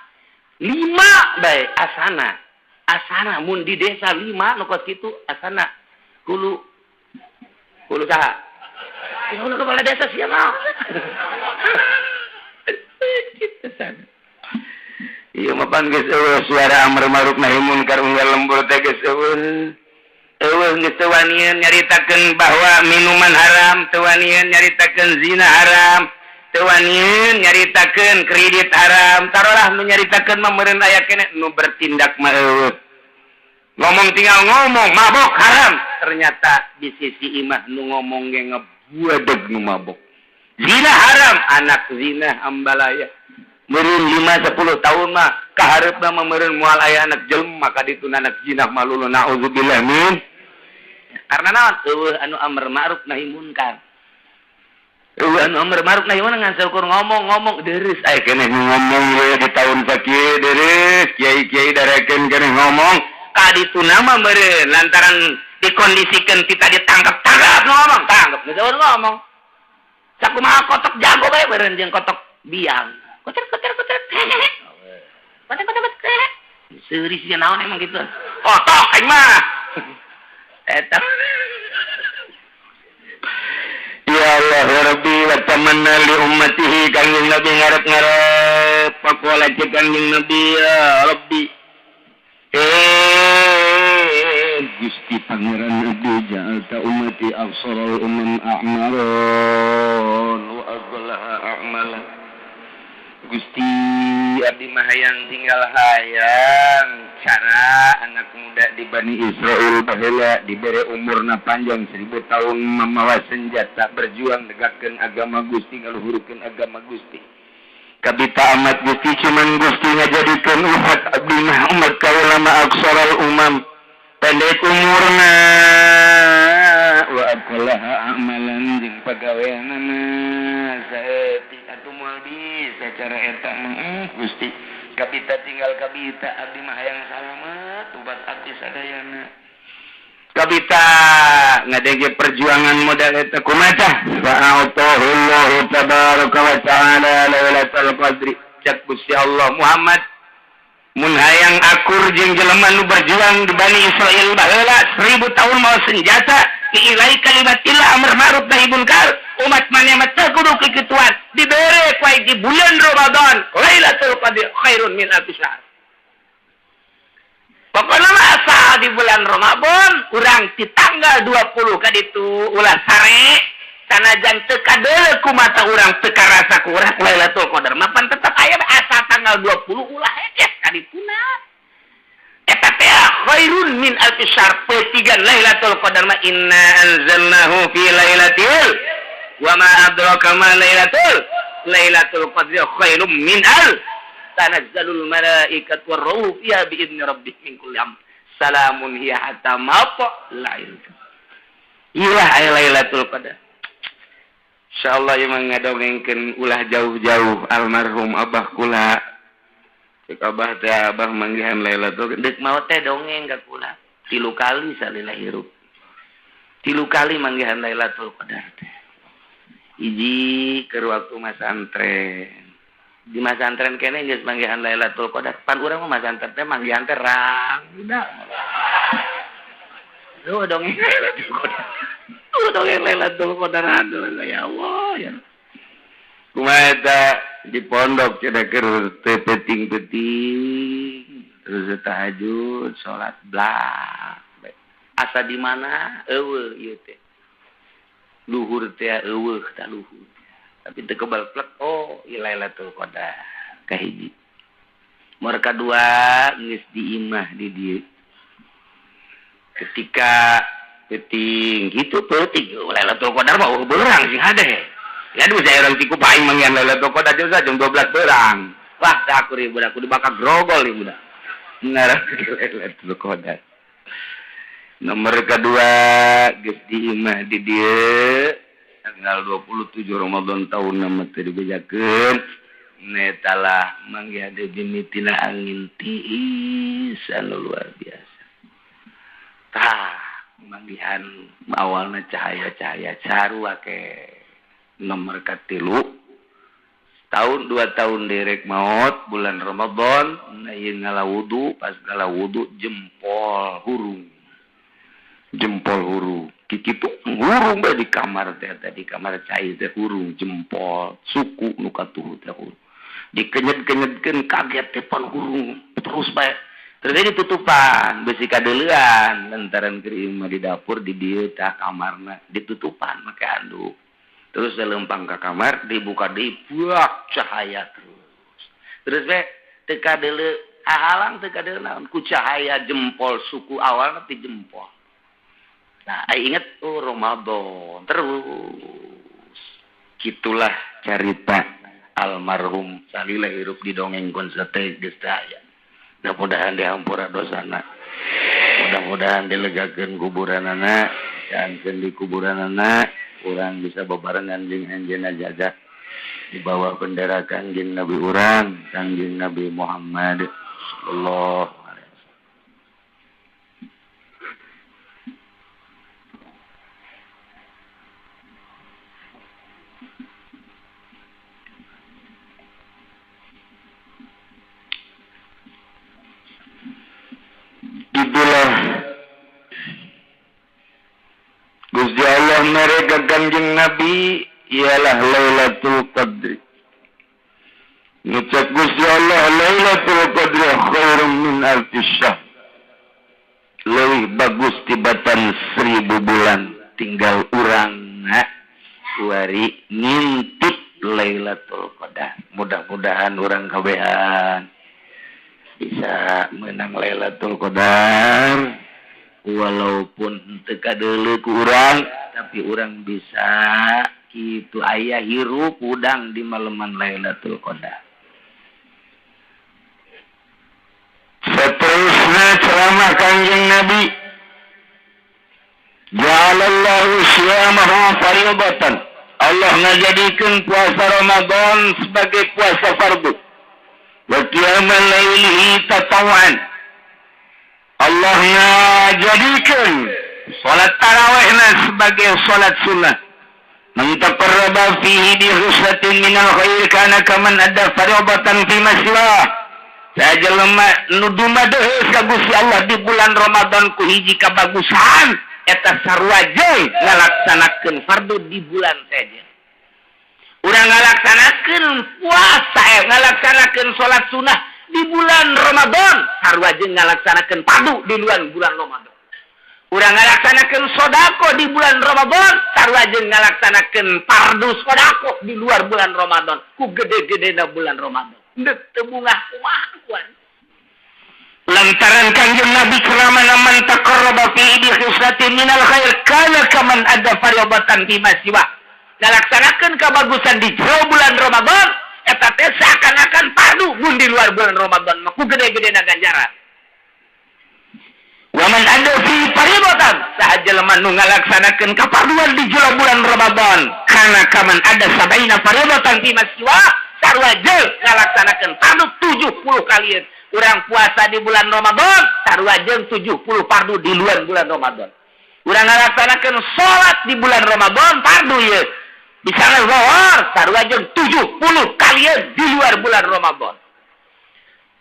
5 bae asana asana mun di desa 5 nu kos kitu asana hulu hulu saha ya hulu kepala desa sia mah kitu sana. Ieu mah pan geus eueuh suara amar ma'ruf nahi munkar unggal lembur teh geus eueuh. Eueuh geus teu wanian nyaritakeun bahwa minuman haram, teu wanian nyaritakeun zina haram, teu wanian nyaritakeun kredit haram. Tarolah nu nyaritakeun mah meureun aya keneh nu bertindak mah eueuh. Ngomong tinggal ngomong mabok haram, ternyata di sisi imah nu ngomong ge ngebuadeg nu mabok. Zina haram, anak zina ambalaya. Meureun 5-10 tahun mah kahareupna mah meureun moal aya anak jelema ka ditu anak zina malulu naudzubillah min. Karena naon eueuh anu amar ma'ruf nahi munkar. Eueuh anu amar ma'ruf nahi munkar ngan saukur ngomong-ngomong Deres aya keneh ngomong we di tahun sakieu deres kiai-kiai darekeun keneh ngomong ka ditu nama meureun lantaran dikondisikan kita ditangkap-tangkap ngomong tangkap geus ngomong. Sakumaha kotok jago bae meureun jeung kotok biang. Kotor kotor kotor. Kotor kotor kotor. Seuri sia naon emang gitu. Kotok aing mah. Eta. Ya Allah ya Rabbi wa tamanna li ummatihi kangjeng Nabi ngarep-ngarep Faqala, cek Kanjeng Nabi, ya Rabbi, eh Gusti Pangeran Nabi, ja'alta ummati aqsarul umam a'maron wa aqlaha a'mala. Gusti, abdi mah hayang tinggal, hayang cara anak muda di Bani Israel baheula dibere umurna panjang 1000 tahun, mamawa senjata berjuang negakkeun agama Gusti, ngaluhurkeun agama Gusti. Kabita amat, Gusti, cuman Gusti ngajadikeun umat abdi mah, umat kaula mah aqsarul umam, pendek umurna, wa aqallaha amalan, jeung pagaweanana saeutik. Atuh moal bisa cara eta mah, Gusti. Kabita tinggal kabita abdi mah hayang salamet umat abdi sadayana. Kabita ngadenge perjuangan modal eta kumaha. Fa'atahu Allahu tabaraka wa ta'ala Lailatul Qadri. Cek Gusti Allah, Muhammad, mun hayang akur jeung jelema nu berjuang di Bani Israel baheula 1000 tahun mawa senjata li'ila'i kalimatillah, amar ma'ruf nahi munkar, umat maneh mah teu kudu kikituan, dibere ku di bulan Ramadan Lailatul Qadri khairun min alfi syahr. Pokoknya mah asal di bulan Ramadan urang di tanggal 20 kaditu ulah sare, sanajan teu kadeuleu ku mata urang, teu karasa ku urang, Lailatul Qadar mah pan tetep aya. Asal tanggal 20 ulah heges kadituna, eta teh khairun min alfi syahr. Petigan Lailatul Qadar mah inna anzalnahu fi lailatul, wa ma adraka ma lailatul qadri khairum min al tanazzalul malaikatu warruhu fiha bi idni rabbihim min kulli amr, salamun hiya hatta matla'il. Iyalah aya Lailatul Qadar. Insyaallah ieu mah ngadongengkeun ulah jauh-jauh, almarhum abah kula. Cek abah teh, abah manggihan Lailatul deuk maot teh dongeng ka kula tilu kali salila hirup, tilu kali manggihan Lailatul Qadar teh. Hiji, keur waktu masantren. Di masantren kene geus manggihan Lailatul Qadar. Pan urang mah masantren teh manggihan teh rang udah. Tuh dongeng Lailatul Qadar. Tuh dongeng Lailatul Qadar, aduh ya Allah ya. Kumaha eta di pondok cenah keur teu peuting-peuting terus tahajud salat blak. Asa di mana euweuh ieu teh. Luhur teh euweuh tah luhur. Tapi teu kebal plek, oh ieu Lailatul Qadar kahiji. Nomor kadua geus di imah di dieu. Ketika peuting gitu, peuting Lailatul Qadar mah euweuh beurang sing hade. Ya aduh, saya orang tiku paing manggihan Lailatul Qadar juga jam 12 beurang. Wah, teh aku ribu aku dibakar grogol ieu budak. Ngarah Lailatul Qadar. Nomor kedua geus di imah di dieu tanggal 27 Ramadan tahun nama teu dibejakeun, netalah manggih ada mimitina angin tiis anu luar biasa. Tah manggihan awalna cahaya-cahaya sarua ke. Nomor katilu, tahun 2 tahun derek maut bulan Ramadan, nah ieu ngala wudu, pas ngala wudu jempol hurung, jempol hurung kikitu hurung bae di kamar teh. Di kamar cai teh hurung jempol suku nu katuhu teh hurung, dikenyet-kenyetkeun kaget teh pan hurung terus bae. Terus ditutupan besi kadeuleuan lantaran keur imah di dapur di dieu tah kamarna, ditutupan make handuk. Terus lempang ke kamar, dibuka deui, buak cahaya terus terus we teu kadeuleu halang, teu kadeuleu naon ku cahaya jempol suku awal ti jempol. Nah, inget, oh Ramadan terus. Gitulah cerita almarhum salila hirup di dongeng sate geus aya. Mudah-mudahan dihampura dosana. Mudah-mudahan dilegakeun kuburanana, jangan di kuburanana urang bisa bebarengan jeung anjeunna jaga di bawah bendera Kangjeng Nabi urang, Kangjeng Nabi Muhammad sallallahu alaihi wasallam. Itulah Gusti Allah mereka Kanjeng Nabi ialah Lailatul Qadri. Ngucap Gusti Allah. Lailatul Qadri khairum min alfi syahr, leuwih bagus tibatan 1000 bulan. Tinggal urang kuari ngintip Lailatul Qadar. Mudah-mudahan urang kabehan bisa menang Lailatul Qadar, walaupun teu kadeuleu ku urang, tapi urang bisa kitu aya hirup udang di maleman Lailatul Qadar. Seterusnya ceramah Kanjeng Nabi, ja'alallahu siyamahu fardatan. Allah ngajadikeun puasa Ramadan sebagai puasa fardu. Wa qiyamal lailihi tatawwan. Allah ngajadikeun salat tarawihna sebagai salat sunnah. Man taqarraba fihi bi khuslatin minal khair kana kaman adda fardatan fi ma siwa. Sajelema nu dumadeheus ka Gusti Allah di bulan Ramadan ku hiji kabagusan, eta sarua jeung ngalaksanakeun fardu di bulan sejen. Urang ngalaksanakeun puasa, ngalaksanakeun salat sunnah di bulan Ramadan, sarua jeung ngalaksanakeun fardu di luar bulan Ramadan. Urang ngalaksanakeun sodako di bulan Ramadan, sarua jeung ngalaksanakeun fardu sodako di luar bulan Ramadan. Ku gede-gedena bulan Ramadan. Ndek teu bungah kumaha kuan. Lantaran Kanjeng Nabi ceramah, man taqarraba fi bi khislatin minal khair kana kaman adda fardatan fi ma siwa. Ngalaksanakeun kabagusan di jero bulan Ramadan eta teh seakan-akan fardu mun di luar bulan Ramadan mah, ku gede-gedena ganjaran. Wa man adda fi fardatan, saha jelema nu ngalaksanakeun kafarduan di jero bulan Ramadan, kana kaman adda sabaina fardatan fi ma siwa, sarua jeung ngalaksanakeun fardu 70 kali. Urang puasa di bulan Ramadan sarua jeung 70 fardu di luar bulan Ramadan. Urang ngalaksanakeun salat di bulan Ramadan fardu ieu, misalnya zuhur, sarua jeung 70 kalian di luar bulan Ramadan.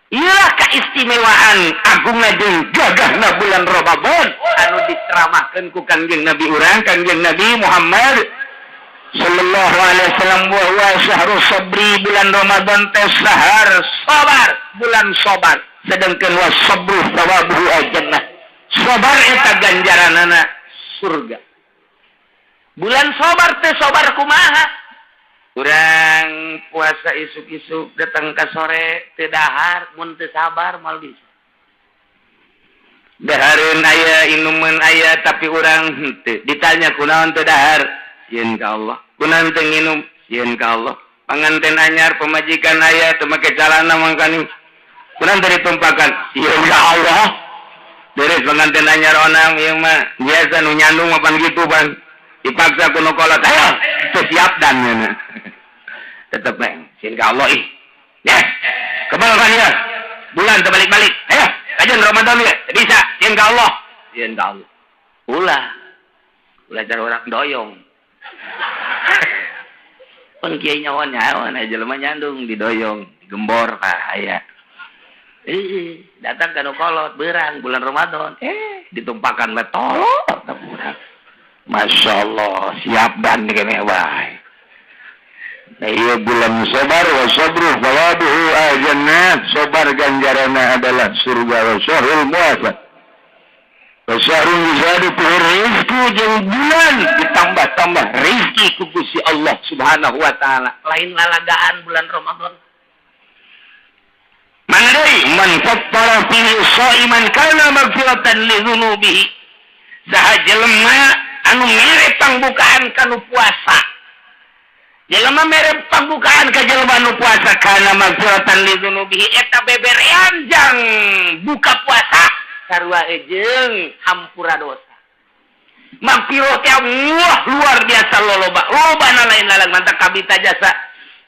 Iyalah keistimewaan agungna jeung gagahna bulan Ramadan anu diceramahkeun ku Kangjeng Nabi urang, Kangjeng Nabi Muhammad sallallahu alaihi wasallam. Wa huwa syahrus sabri, bulan Ramadan teh sahar sabar, bulan sabar, sedangkan wa sabru thawabuhu al-jannah, sabar eta ganjaranana surga. Bulan sabar teh sabar kumaha? Urang puasa isuk-isuk datang ke sore teu dahar, mun teu sabar moal bisa. Dahareun aya, inuman aya, tapi urang henteu. Ditanya, kunaon teu dahar? Sieun ka Allah. Kunaon teu nginum? Sieun ka Allah. Panganten anyar, pemajikan aya, teu make calana mangkaning. Kunaon teu ditumpakan? Sieun ka Allah. Beres pengantin anyar onam ieu mah biasa nu nyandung mapan gitu, Bang. Dipaksa ku nu kolot, ayo teu siap dan nya. Tetep bae sieun ka Allah ih. Ya, kebal kan ya. Bulan terbalik-balik. Ayo, kajian Ramadan ya. Bisa, sieun ka Allah. Sieun ka Allah. Ulah. Ulah cara orang doyong. Pan kiai nyawa nyawa nah jelema nyandung didoyong, digembor tah aya. Datang ka nu kolot beurang bulan Ramadan, ditumpakan we tolong. Masya Allah, siap dan kene wae. Nah, iya bulan sabar, wa sabru thawabuhu al-jannah. Sabar ganjaranna adalah surga. Wa syahrul muasa. Wa syahrul yuzadu fihi rizqu, jeung bulan ditambah-tambah rizki ku Gusti Allah Subhanahu wa taala. Lain lalagaan bulan Ramadan. Mana deui? Man fattara fihi shaiman kana maghfiratan li dzunubihi. Saha jelema anu mere pangbukaan kanu puasa, jelema mere pangbukaan ka jelema anu puasa, kana maghfiratan li dzunubihi, eta beberean jang buka puasa sarua jeung hampura dosa. Maghfirah teh wah luar biasa loloba loba na lain lalang mantap. Kabita jasa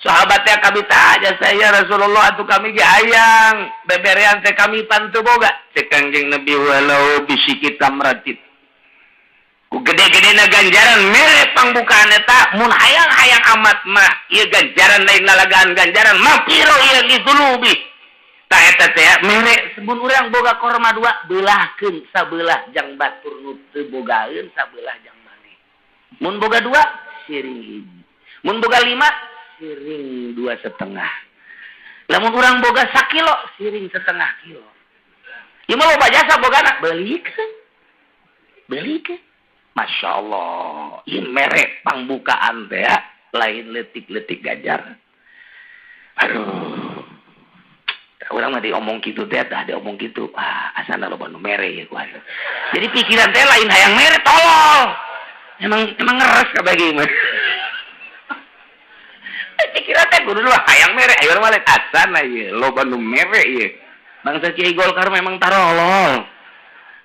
sahabat teh, kabita jasa, ya Rasulullah, atuh kami ge hayang beberean teh, kami pan teu boga. Cek Kangjeng Nabi, walau bisyiqqi tamratin. Ku gede-gedena ganjaran mere pangbukaan eta, mun hayang-hayang amat mah ieu ganjaran lain lalagaan, ganjaran maghfirah ieu li dzunubi. Tah eta teh mere sebun urang boga korma dua, beulahkeun sabelah jang batur nu teu bogaeun, sabelah jang maneh. Mun boga dua, siring hiji. Mun boga lima, siring 2,5. Lamun urang boga sakilo, siring setengah kilo. Ieu mah loba jasa bogana, beulikeun. Beulikeun. Masya Allah, ieu mere pangbukaan teh ya, lain leutik-leutik ganjar. Aduh. Urang mah diomong kitu teh, tah diomong kitu. Ah, asana loba nu mere ieu ku. Jadi pikiran teh lain hayang mere, tolol. Emang emang ngeres kabeh mah. Pikiran teh kudu lah hayang mere, ayo mah lain asana ieu, loba nu mere ieu. Bangsa Kiai Golkar memang tarolol.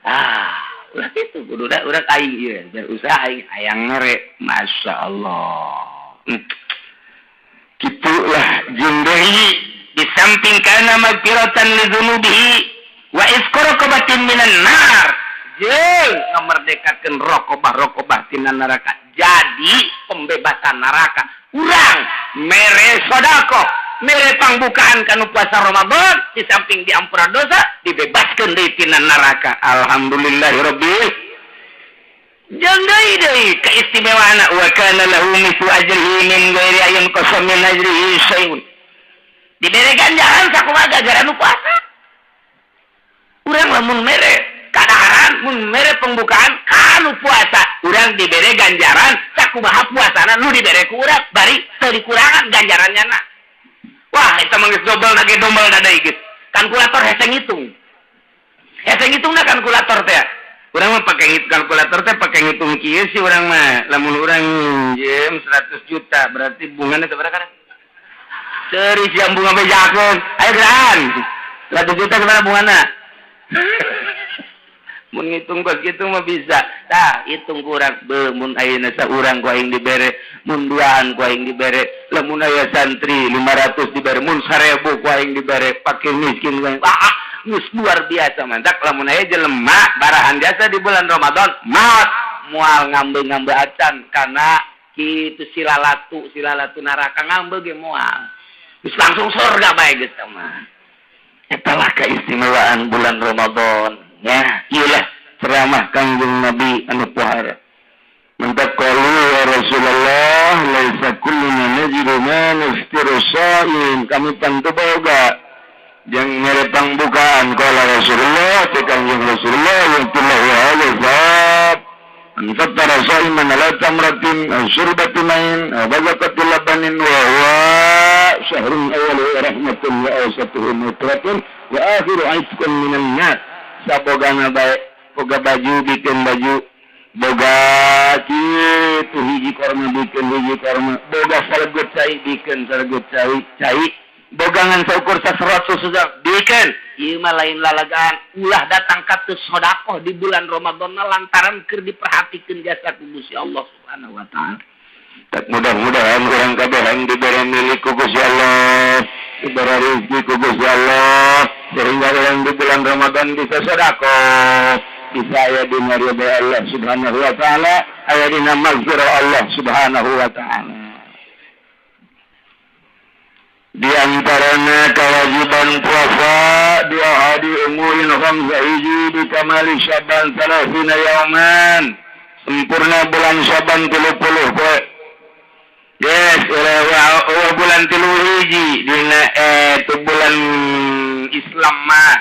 Ah, ulah kitu kudu da urang aing ieu, berusaha aing hayang mere. Masya Allah. Gitulah jeung deui di samping kana magfiratan li dzunubihi wa itqu raqabatin minan nar. Jeung ngamerdekakeun raqabah-raqabah tina neraka. Jadi pembebasan neraka. Urang mere sedekah, mere pangbukaan kanu puasa Ramadan, di samping diampura dosa, dibebaskeun deui tina neraka. Alhamdulillahirabbil. Jeung deui deui keistimewaan, wa kana lahu mithlu ajrihi min ghairi an yunqasa min ajrihi syai'un. Dibere ganjaran sakumaha ganjaran nu puasa. Urang lamun mere kadaharan, mun mere pembukaan kanu puasa, urang dibere ganjaran sakumaha puasana nu dibere ku urang, bari teu dikurangan ganjarannya na. Wah, eta mah geus dobel na ge, dobel na deui geus. Kalkulator hese ngitung. Hese ngitungna kalkulator teh. Urang mah pake kalkulator teh pake ngitung kieu sih urang mah. Lamun urang minjem 100 juta berarti bunganya sabaraha kan? Seri siang bunga bejakeun. Ayo gerahan. 100 juta sabaraha bungana? Mun ngitung kos kitu mah bisa. Tah, hitung kurang be mun ayeuna saurang ku aing dibere, mun duaan ku aing dibere, lamun aya santri 500 dibere, mun 1000 ku aing dibere, fakir miskin ku aing. Ah, geus luar biasa mantak lamun aya jelema barahan jasa di bulan Ramadan, maot moal ngambe-ngambe acan karena kitu silalatu silalatu neraka ngambe ge moal. Geus langsung surga bae geus mah. Eta lah keistimewaan bulan Ramadan. Ya, iyalah ceramah Kangjeng Nabi anu pohara. Mantak qalu ya Rasulullah, laisa kulluna najidu ma nuftiru sha'im. Kami tentu boga jeung mere pangbukaan. Qala Rasulullah, teh Kangjeng Rasulullah, yaqullahu hadza zat man fattara sha'iman ala tamratin aw syurbati ma'in aw bazaqati labanin wa huwa syahrun awwaluhu rahmatun wa awsatuhu maghfiratun wa akhiru itqun minan nar. Sabogana bae, boga baju bikin baju, boga kitu hiji korma bikin hiji korma, boga salegut cai bikin salegut cai cai, bogangan saukur saserot susu bikin. Ieu mah lain lalagaan. Ulah datang ka teu sedekah di bulan Ramadan lantaran keur diperhatikeun jasa ku Gusti Allah Subhanahu wa taala. Tak mudah-mudahan urang kabehan diberi milik ku Gusti Allah, diberi rezeki ku Gusti Allah, sehingga orang di bulan Ramadan bisa sedekah, bisa aya dina ridha Allah Subhanahu wa taala, aya dina maghfirah Allah Subhanahu wa taala. Di antaranya kewajiban puasa bi ahadi umurin khamsa, hiji bi kamali Syaban salasina yauman, sempurna bulan Syaban 30 poe. Yes, ulah bulan 31 dina itu bulan Islam mah,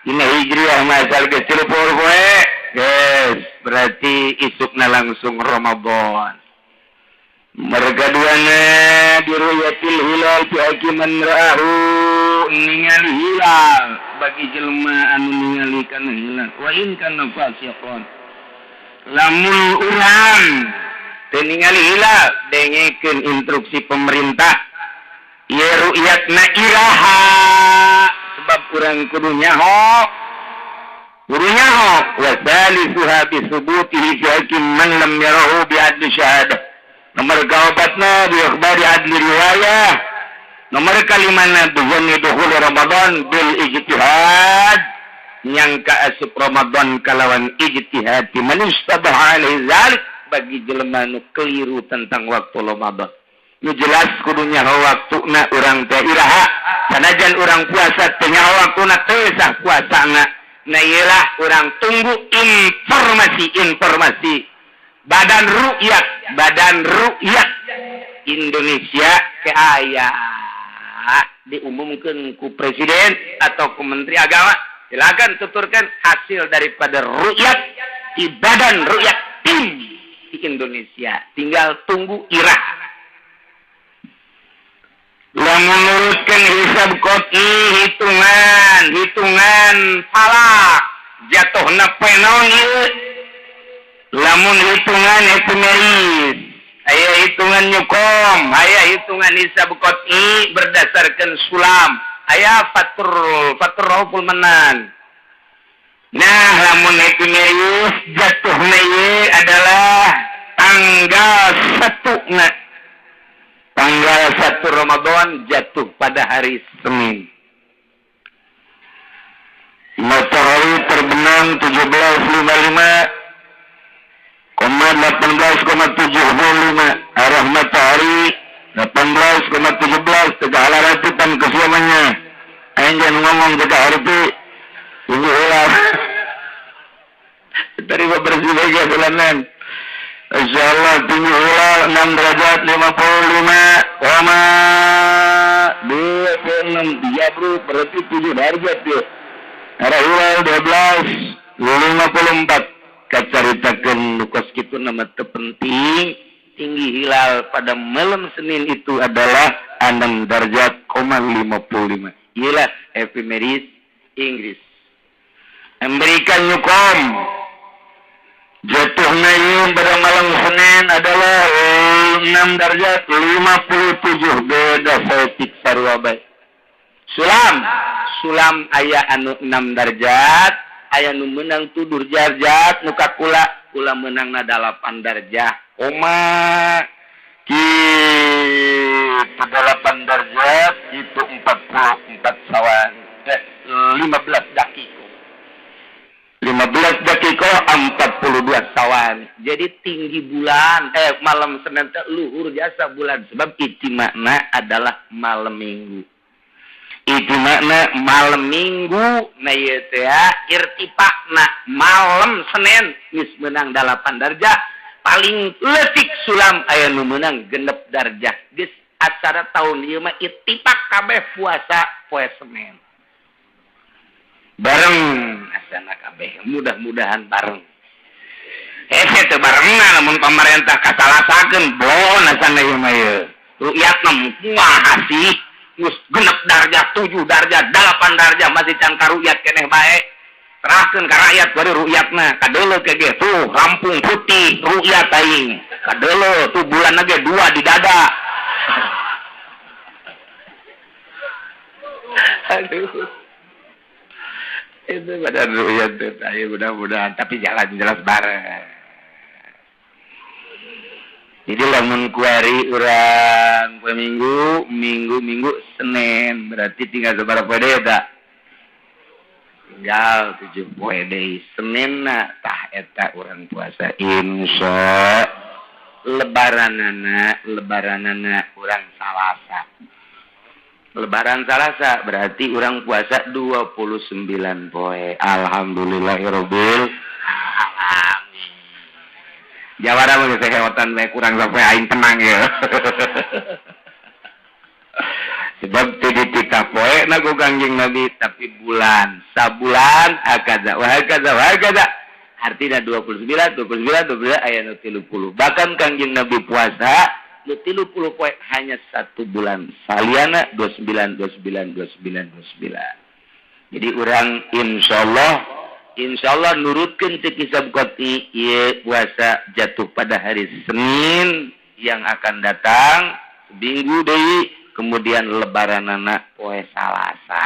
dina Hijriah mah asal geus 30 poe. Yes, berarti isukna langsung Ramadan. Mereka duana biruyatil hilal fi haqqi man ra'ahu, ningali hilal bagi jelema anu ningali kana hilal wa in kana fasiqan. Lamun urang teu ningali hilal, dengekeun instruksi pemerintah ieu ru'yatna iraha, sebab urang kudu nyaho, kudu nyaho. Wa salisuha bi subutihi fi haqqi man lam yarahu bi adli syahadah. Nomor kaopatna bi akhbari adli riwayah. Nomor kalimana bi zanni dukhuli Ramadan bil ijtihad, nyangka asup Ramadan kalawan ijtihad man istabaha alaihi zalik, bagi jelema nu keliru tentang waktu Ramadan. Nu jelas kudu nyaho waktuna urang teh iraha. Sanajan urang puasa teu nyaho waktuna, teu sah puasana. Nah, iyalah urang tunggu informasi-informasi Badan Rukyat, Badan Rukyat Indonesia ke aya. Diumumkan ku presiden atau ku menteri agama, silakan tuturkan hasil daripada rukyat di badan rukyat tim di Indonesia. Tinggal tunggu irah. Lamun nurutkeun hisab qot'i, hitungan hitungan falak, jatuhna poe naon ieu? Lamun hitungan epimeris, aya hitungan Newcomb, aya hitungan hisab qot'i berdasarkan sulam, aya fatur fatur Rauful Manan. Nah, lamun epimeris, jatuhna ieu adalah tanggal 1 na tanggal 1 Ramadan, jatuh pada hari Senin. Matahari terbenam 17.55 koma 18,75, arah matahari 18,17. Tegak ratutan kesiamannya. Aing jangan ngomong tegak harti ini ulah dari bersih bagian bulanan. Insya Allah tinggi hilal 6 derajat 55 koma 26 ya bro, berarti 7 derajat ya. Arah hilal 12 54. Kacaritakeun nu kos kitu nama teu penting. Tinggi hilal pada malam Senin itu adalah 6 derajat koma 55. Iyalah epimeris Inggris. Memberikan Newcomb, jatuhnya pada malam Senin adalah 6 derajat 57, beda saeutik sarua bae. Sulam, sulam aya anu 6 derajat, aya nu menang tujuh derajat, nu ka kula kula menang 8 derajat koma Gitu, 8 derajat itu 44 sawan 15 dakiko. 15 dakiko 42 sawan. Jadi tinggi bulan malam Senin teh luhur jasa bulan, sebab ijtima'na adalah malam Minggu. Ijtima'na malam Minggu. Nah, ieu teh irtifa'na malam Senin geus menang 8 darjah, paling leutik sulam aya nu menang 6 darjah. Geus acara tahun ieu mah ittifaq kabeh puasa poe Senin bareng asana kabeh. Mudah-mudahan bareng. Hese teu barengna lamun pemerintah kasalasakeun bon asana ieu mah. Ieu rukyatna kumaha sih? Geus 6 darjah, 7 darjah, 8 darjah, masih can karukyat keneh bae. Serahkeun ka rakyat bari rukyatna kadeuleu ke ge tuh rampung putih rukyat aing, kadeuleu tuh bulan ge dua di dada. Aduh, itu pada rukyat tuh. Ayo, mudah-mudahan, tapi jalan jelas bareng. Jadi lamun kuari urang poe Minggu, Minggu, Minggu, Senin, berarti tinggal sabaraha poe deui eta? Tinggal 7 poe deui. Senin na tah eta urang puasa, insya. Lebaranana, lebaranana urang Salasa. Lebaran Salasa, berarti urang puasa 29 poe. Alhamdulillahirobbil alamin. Jawara mah geus heotan bae, kurang sampai aing tenang ya. Sebab teu dititah poe na ku Kangjeng Nabi, tapi bulan, sabulan hakaza wa hakaza wa hakaza. Artinya 29, 29, 29, aya nu 30. Bahkan Kangjeng Nabi puasa nu 30 poe hanya satu bulan. Saliana 29, 29, 29, 29. Jadi urang insyaallah, insyaallah nurutkeun cek hisab qot'i ieu puasa jatuh pada hari Senin yang akan datang, seminggu deui, kemudian lebaranana poe Salasa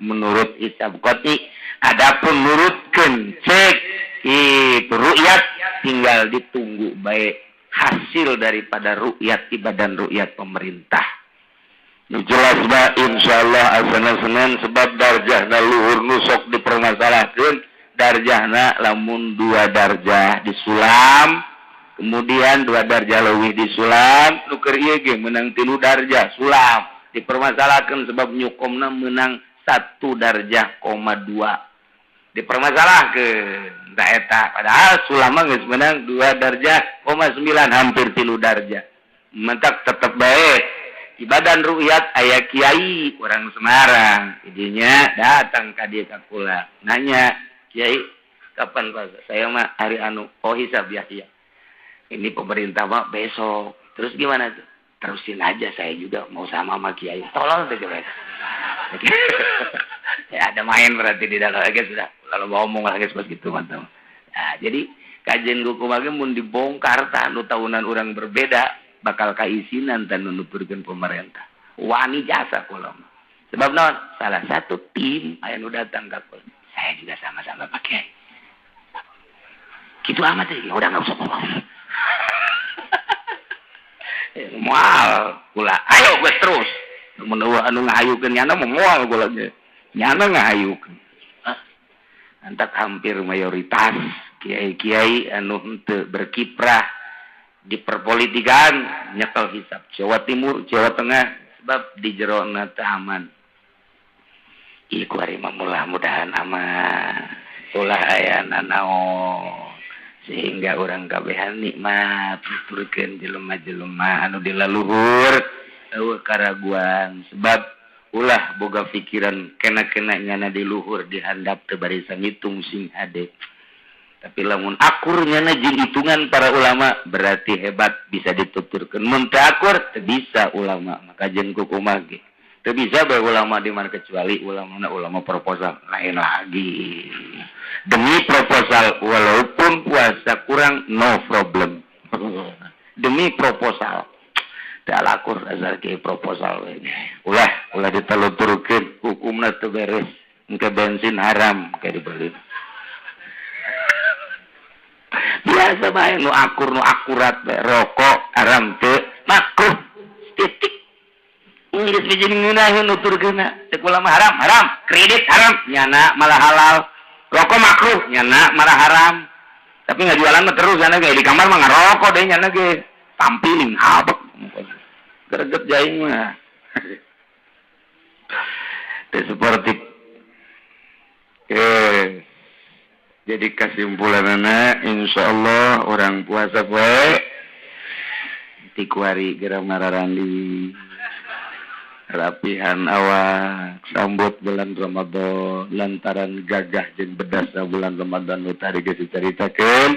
menurut hisab qot'i. Adapun nurutkeun cek itu rukyat, tinggal ditunggu baik hasil daripada rukyat ibadan rukyat pemerintah. Nu jelas mah insyaallah asana Senin, sebab darjahna luhur. Nu sok dipermasalahkeun darjahna, lamun 2 darjah disulam, kemudian 2 darjah leuwih disulam, nu keur ieu ge menang 3 darjah sulam, dipermasalahkan sebab Newcombna menang 1 darjah koma 2, dipermasalahkan tak eta. Padahal sulam mah geus menang 2 darjah koma 9, hampir 3 darjah. Mentak tetep baik. Di badan rukyat aya kiai orang Semarang, idinya datang ka dieu ka kula, nanya, "Kiai, kapan puasa?" "Saya mah hari anu." "Oh, hisab ya?" "Iya." "Ini pemerintah mah besok." "Terus gimana tuh?" "Terusin aja, saya juga mau sama sama kiai." Tolol tuh coba ya, ada main berarti di dalam lagi sudah lalu mau ngomong lagi seperti gitu, mantap. Nah, jadi kajian hukum lagi mun dibongkar tah nu tahunan orang berbeda bakal kaisinan dan nuturkeun pemerintah wani jasa kula mah. Sebab non salah satu tim aya nu datang ka kula, "Saya juga sama-sama pakai gitu amat ya." Udah, nggak usah ngomong moal kula, ayo gue terus mun anu ngahayukeun nyana mau moal kula ge nyana ngahayukeun. Antak hampir mayoritas kiai-kiai anu henteu berkiprah di perpolitikan nyekel hisab Jawa Timur, Jawa Tengah, sebab di jero teu aman. Ih, kuari mah mudah-mudahan aman, ulah aya nanaon sehingga orang kabehan nikmat nuturkeun jelema-jelema anu di laluhur euweuh karaguan, sebab ulah boga pikiran kena-kena nyana di luhur di handap teu barisan ngitung sing hade. Tapi lamun akur nyana jeung hitungan para ulama, berarti hebat, bisa dituturkeun. Mun teu akur, teu bisa ulama. Maka jeung kukumaha ge teu bisa bae ulama di mana, kecuali ulama ulama proposal lain lagi. Demi proposal walaupun puasa kurang, no problem. Demi proposal teu lakur asal ke proposal we. Ulah ulah diteluturkeun, hukumna teu beres, engke bensin haram kayak dibeli. Biasa bae nu akur, nu akurat bae. Rokok haram teu? Makruh, titik. Geus biji ngeunaheun nuturkeunna. Cek ulama haram, haram. Kredit haram, nyana malah halal. Rokok makruh, nyana malah haram. Tapi nggak jualan mah terus nyana ge di kamar mah ngarokok deh nyana ge. Tampilin habek. Greget jaing mah. Teu seperti jadi kesimpulanana, insya Allah orang puasa poe ti kuari geura mararandi, rapihan awak, sambut bulan Ramadan lantaran gagah jeung bedasna bulan Ramadan nu tadi geus dicaritakeun,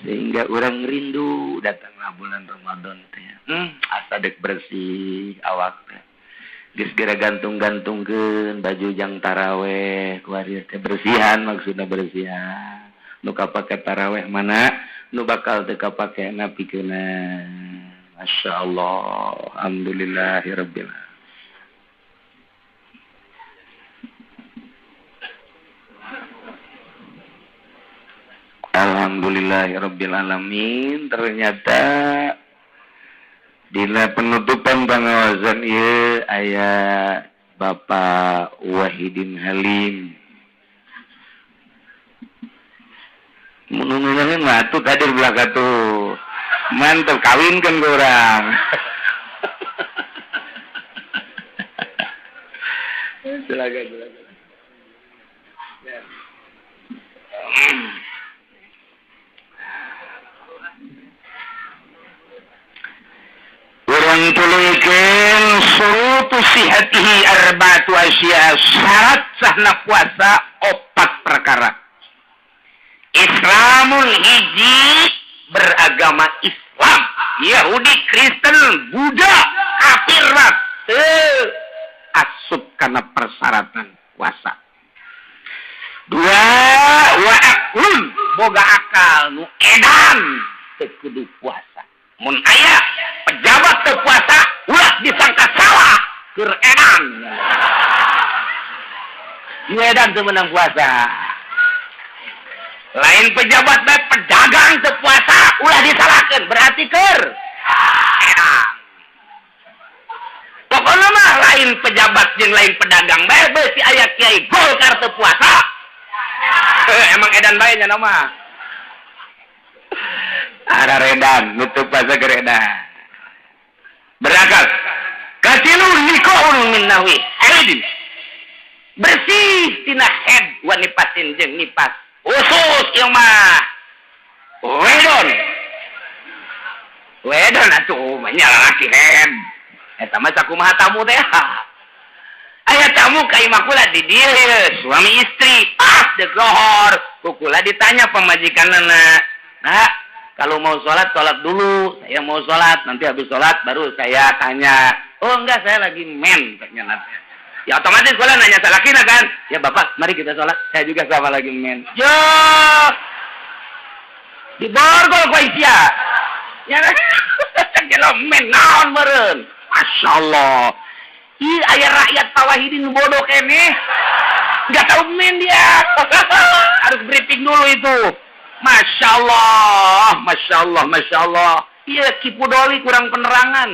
sehingga orang rindu datanglah bulan Ramadan teh. Asa dek bersih awak teh, geus geura gantung-gantungkeun baju jang taraweh kuari teh. Bersihan maksudna, bersihan nu kapake taraweh mana, nu bakal teu kapake napikeunna. Masya Allah, alhamdulillahirabbil alamin. Alhamdulillahirabbil alamin. Ternyata dina penutupan pengawasan ieu aya Bapak Wahidin Halim. Mun mah tuh tadi belaka tuh. Mantep, kawinkeun ke urang. Silakan, silakan. Ya. Urang tuluykeun surutu sihatihi arba'atu asya, syarat sahna puasa opat perkara. Islamul, hiji beragama Islam, Yahudi, Kristen, Buddha, kafir mah teu asup kana persyaratan puasa. Dua, wa aqlun, boga akal. Nu edan teu kudu puasa. Mun aya pejabat teu puasa, ulah disangka salah, keur edan. Nu edan teu meunang puasa. Lain pejabat bae, pedagang teu puasa ulah disalahkeun, berarti keur edan. Pokoknya mah lain pejabat jeung lain pedagang bae, beusi aya kiai Golkar teu puasa. Emang edan bae nya mah. Ara redan, nutup puasa keur edan. Berakal. Katilu nikahun min nahwi haidin. Bersih tina head wa nipasin jeung nipas. Khusus ieu mah. Wedon. Wedon atuh mah nya lalaki head. Eta mah sakumaha tamu teh. Aya tamu ka imah kula di dieu suami istri pas dek lohor ku kula ditanya pamajikanna, "Nah, kalau mau sholat, sholat dulu. Saya mau sholat, nanti habis sholat baru saya tanya." "Oh enggak, saya lagi men," ternyata. Ya otomatis kula nanya salakina kan. "Ya bapak, mari kita sholat. Saya juga sama lagi men." Yo, diborgol ku sia. Ya, kalau men naon meureun. Masya Allah. Ih, aya rakyat Pak Wahidin bodoh keneh. Nggak tahu men dia. Harus briefing dulu itu. Masya Allah, Masya Allah, Masya Allah. Iya, Kipudoli kurang penerangan.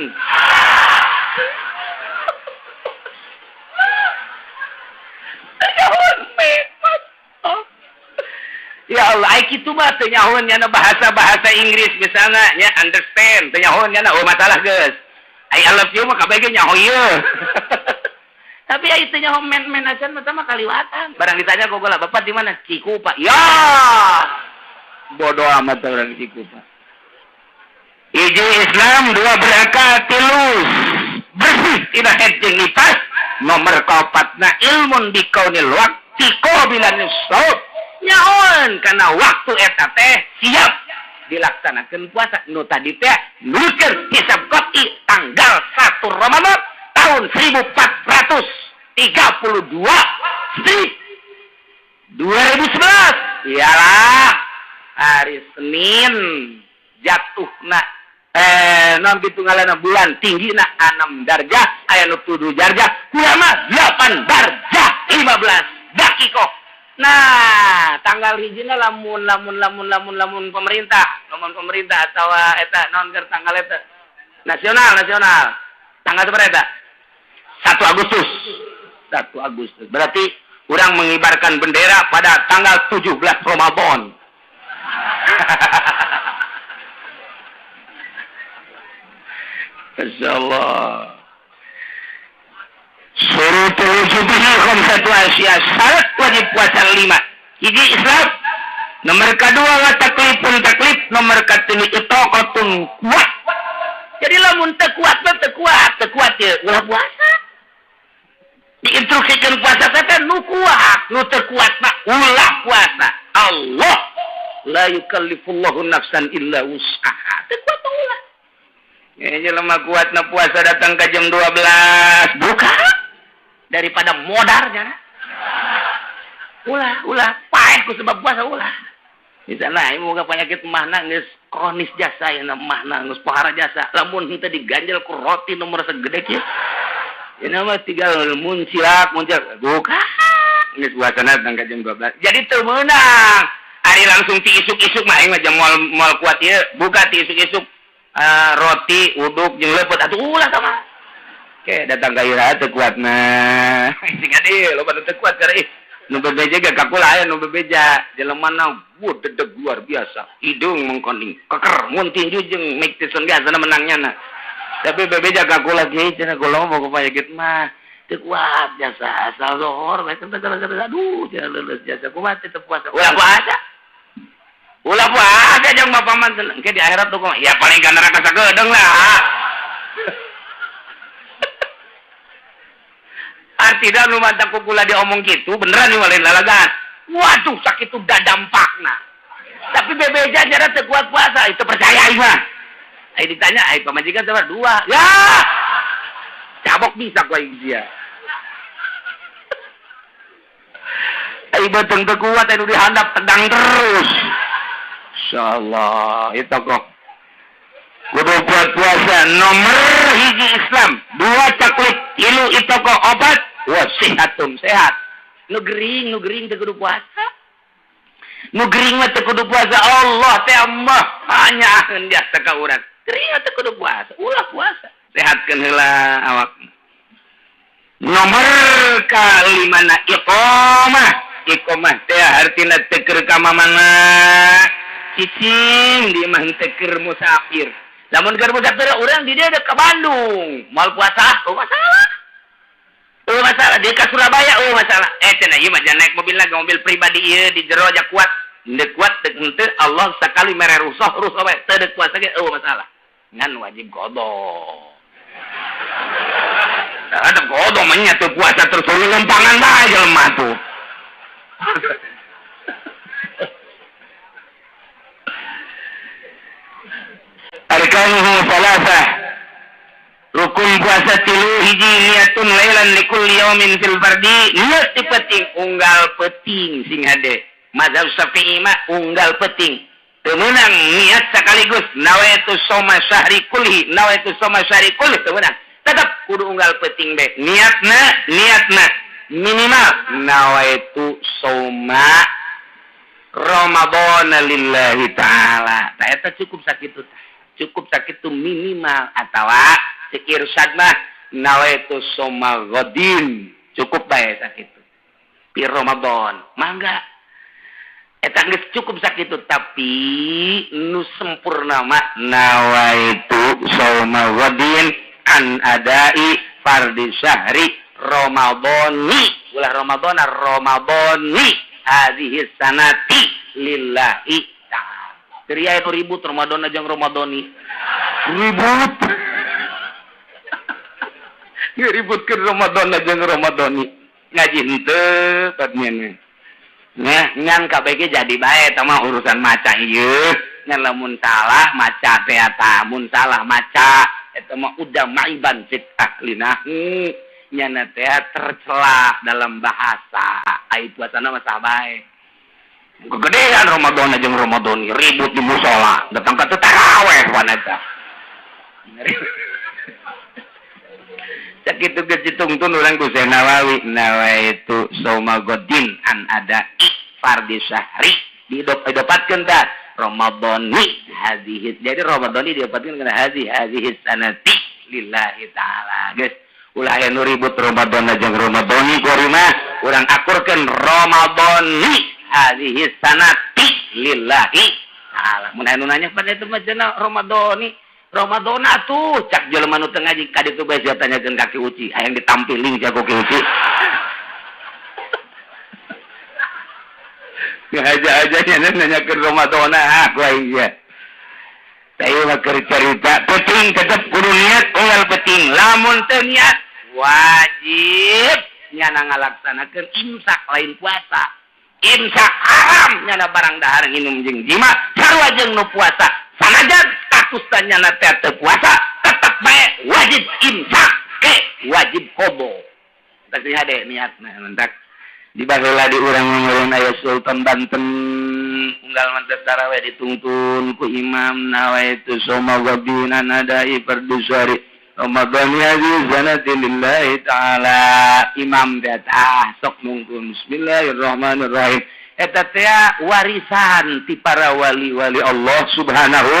Ya Allah, ai kitu mah teu nyahoeun nya bahasa-bahasa Inggris misalnya nya understand, teu nyahoeun nya oh masalah geus. Ai I love you mah kabeh ge nyaho ieu. Tapi ai teu nyaho men-men acan mah mah kaliwatan. Barang ditanya ku kula, "Bapak di mana?" "Cikupa." Ya. Bodoh amat orang Cikupa. Hiji Islam, dua berakal, tilu bersih tina haid jeung nifas, nomor kaopatna ilmun bikaunil waqti qabilan shaum. Nyahoan karena waktu eta teh siap dilaksanakan puasa nu tadi teh nuliskeun hisab qat'i tanggal 1 Ramadan tahun 1432 strip 2011 iyalah hari Senin jatuhna non hitunganna bulan tinggi na 6 darjah aya nu 7 darjah kurang 8 darjah 15 dakikoh. Nah, tanggal hijina lamun lamun lamun lamun lamun pemerintah, lamun pemerintah atau eta naon keur tanggal eta nasional nasional. Tanggal seberapa eta? 1 Agustus. 1 Agustus. Berarti urang mengibarkan bendera pada tanggal 17 Ramadan. Insyaallah. Syurutul wujubihi khamsatu asya, syarat wajib puasa 5. Hiji Islam, nomor kedua wa taklifun taklif, nomor katilu itaqatun kuat. Jadi lamun teu kuat mah teu kuat, teu kuat ye ulah puasa. Diinstruksikan puasa teh nu kuat, nu teu kuat mah ulah puasa. Allah la yukallifullahu nafsan illa wus'aha. Teu kuat mah ulah. Ya jelema kuatna puasa datang ke jam 12, buka daripada modarnya. Ulah, ulah, paeh ku sebab puasa ulah. Misalnya ieu moga penyakit mahna geus kronis jasa ya mahna geus pohara jasa. Lamun henteu diganjel ku roti nomor segede kieu. Ieu mah tinggal muncilak, muncilak. Buka. Geus puasana datang ke jam 12. Jadi teu meunang. Ari langsung ti isuk-isuk mah aing mah jam moal kuat ieu, buka ti isuk-isuk. Roti, uduk, jeung leupeut atuh ulah tah mah. Oke, datang ka ira teu kuatna. Sing adi loba nu teu kuat karena ih nu bebeja ge ka kula aya nu bebeja jelemana wuh dedeg luar biasa. Hidung mengkoning, keker mun tinju jeung Mike Tyson biasana menangnya na. Tapi bebeja ka kula ge cenah kula mah boga penyakit mah teu kuat jasa asal lohor bae aduh cenah leuleus jasa kumaha teu puasa. Ulah puasa. Ulah puasa jeung bapak mah engke di akhirat tuh ya paling ka neraka sagedeung lah. Artinya nu mantap ku kula diomong kitu beneran nih lain lalagan. Waduh sakitu da dampakna. Tapi bebeja jara teu kuat puasa itu percaya ieu mah. Ai ditanya ai pamajikan sama dua. Ya. Cabok bisa ku aing sia. Ai beuteung teu kuat anu dihandap tegang terus. Insyaallah itu kok. Kudu kuat puasa nomor hiji Islam, dua taklif, tilu itu kok obat, wasihatun sehat. Nu gering teu kudu puasa. Nu gering mah teu kudu puasa. Allah teh mah hanyaeun jasa ka urang. Gering mah teu kudu puasa, ulah puasa. Sehatkeun heula awak. Nomor kalimana iqamah. Iqamah teh artina teu keur ka mamana. Cicing di mah teu keur musafir. Lamun keur musafir urang di dieu ka Bandung, moal puasa, oh masalah. Oh masalah, dia ka Surabaya, oh masalah. Cenah ieu mah jangan naik mobil lagi, mobil pribadi ieu di jero aja kuat. Henteu kuat deuk henteu Allah sakali mere rusuh, rusuh bae teu deuk puasa ge eueuh masalah. Ngan wajib qada. Ada qadha mah nya teu puasa terus lempangan bae jelema tuh. Arkanuhu salasah. Rukun puasa tilu hiji niatun lailan likulli yaumin fil fardi, niat di peuting unggal peuting sing hade. Mazhab Syafi'i mah unggal peuting. Teu meunang niat sekaligus nawaitu shauma syahri kulli, nawaitu shauma syahri kulli teu meunang. Tetep kudu unggal peuting bae. Niatna minimal nawaitu shauma Ramadhana lillahi ta'ala. Tah eta cukup sakitu tah. Cukup sakitu minimal atawa cek irsyad mah nawaitu shauma ghadin. Cukup bae sakitu. Pi Ramadan. Mangga. Eta geus cukup sakitu tapi nu sempurna mah nawaitu shauma ghadin an adai fardi syahri Ramadhani. Ulah Ramadhana Ramadhani hadhihi sanati lillahi ta'ala. Teriak itu ribut Ramadan aja Ramadhani. Ribut. Ngeributkeun Ramadan aja Ramadhani. Ngaji henteu patnya. Nah, ngan kabeh jadi bae eta mah urusan maca ieu. Ngan lamun salah maca teh eta, mun salah maca eta mah udah maiban fit ahlinahu. Nyana teh tercela dalam bahasa. Ai puasana mah sah bae. Kegedean Ramadan jeung Ramadhani ribut di musola, datang ka teu taraweh pan eta. Sakitu geus ditungtun urang ku Syekh Nawawi, nawaitu shauma ghadin an ada fardi syahri didopatkeun tah Ramadhani hadhihi. Jadi Ramadhani diopatkeun kana hadhihi sanati lillahi ta'ala. Geus ulah aya nu ribut Ramadan jeung Ramadhani ku mah urang akurkeun Ramadhani hadhihi sanati lillahi ta'ala. Mun anu nanya pada itu mah cenah Ramadhani Ramadan atuh cak jelema nu teu ngaji ka ditu bae sia tanyakeun ka Ki Uci hayang ditampiling sia ku Ki Uci. Ngaja-aja nya nanyakeun Ramadan ah ku aing sia. Tah ieu mah keur carita penting tetep kudu niat unggal penting lamun teu niat wajib nyana ngalaksanakeun imsak lain puasa. Imsak haram nyana barang dahar nginum jeung jima sarua jeung nu puasa. Sanajan statusna nyana teh teu puasa tetep bae wajib imsak ke wajib qadha. Tah hade niatna mentak di baheula di urang ngurun aya Sultan Banten unggal mantep tarawih dituntun ku imam nawaitu shauma ghadin an adai fardu syahri Ramadan hadhihi sanati lillahi ta'ala. Imam teh tah sok nungtun bismillahirrahmanirrahim. Eta teh warisan ti para wali-wali Allah Subhanahu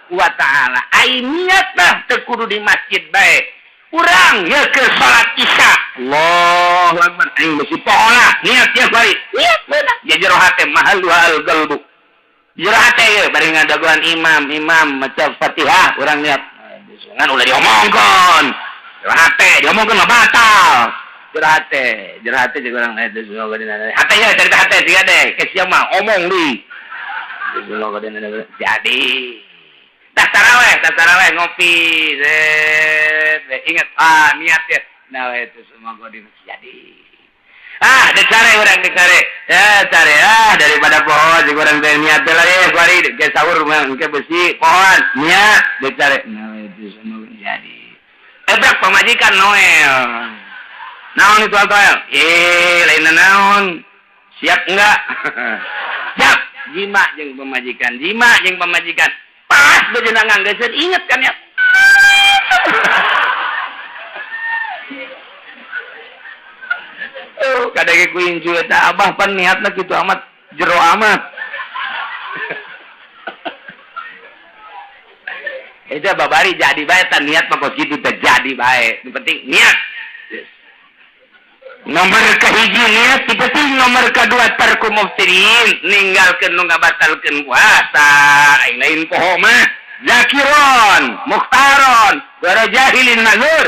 wa ta'ala. Ai niat mah teu kudu di masjid bae. Urang ya ke salat Isya. Allahu akbar aing besi pohola niat ya bari. Niat beunang. Ya jero hate mahallu qalbu. Jero hate ye bari ngadagoan imam, imam maca Fatihah urang niat. Ngan ulah diomongkeun. Jero hate diomongkeun mah batal. Jero hate jeung urang hate ya cerita hate sia deh ke sia mah omong deui. Jadi tas taraweh ngopi ingat ah niat ya nah itu semua gua di jadi ah dicari urang dicari ya cari ah daripada pohon jeung urang teh niat teh lagi bari ke sahur mah ke besi pohon niat dicari nah itu semua jadi ebrak pamajikan Noel naon itu Noel lain naon siap enggak siap jima jeung pamajikan pas bejenang nganggeseun inget kan ya. Oh, kadang ku incu eta abah pan niatna kitu amat jero amat. Eta babari jadi bae tan niat mah kos kitu teh jadi bae. Nu penting niat. Nomor kahiji niat, ti penting nomor kadua tarku muftirin, ninggalkeun nu ngabatalkeun puasa. Aing lain poho mah. Zakiron, mukhtaron, wara jahilin mazur.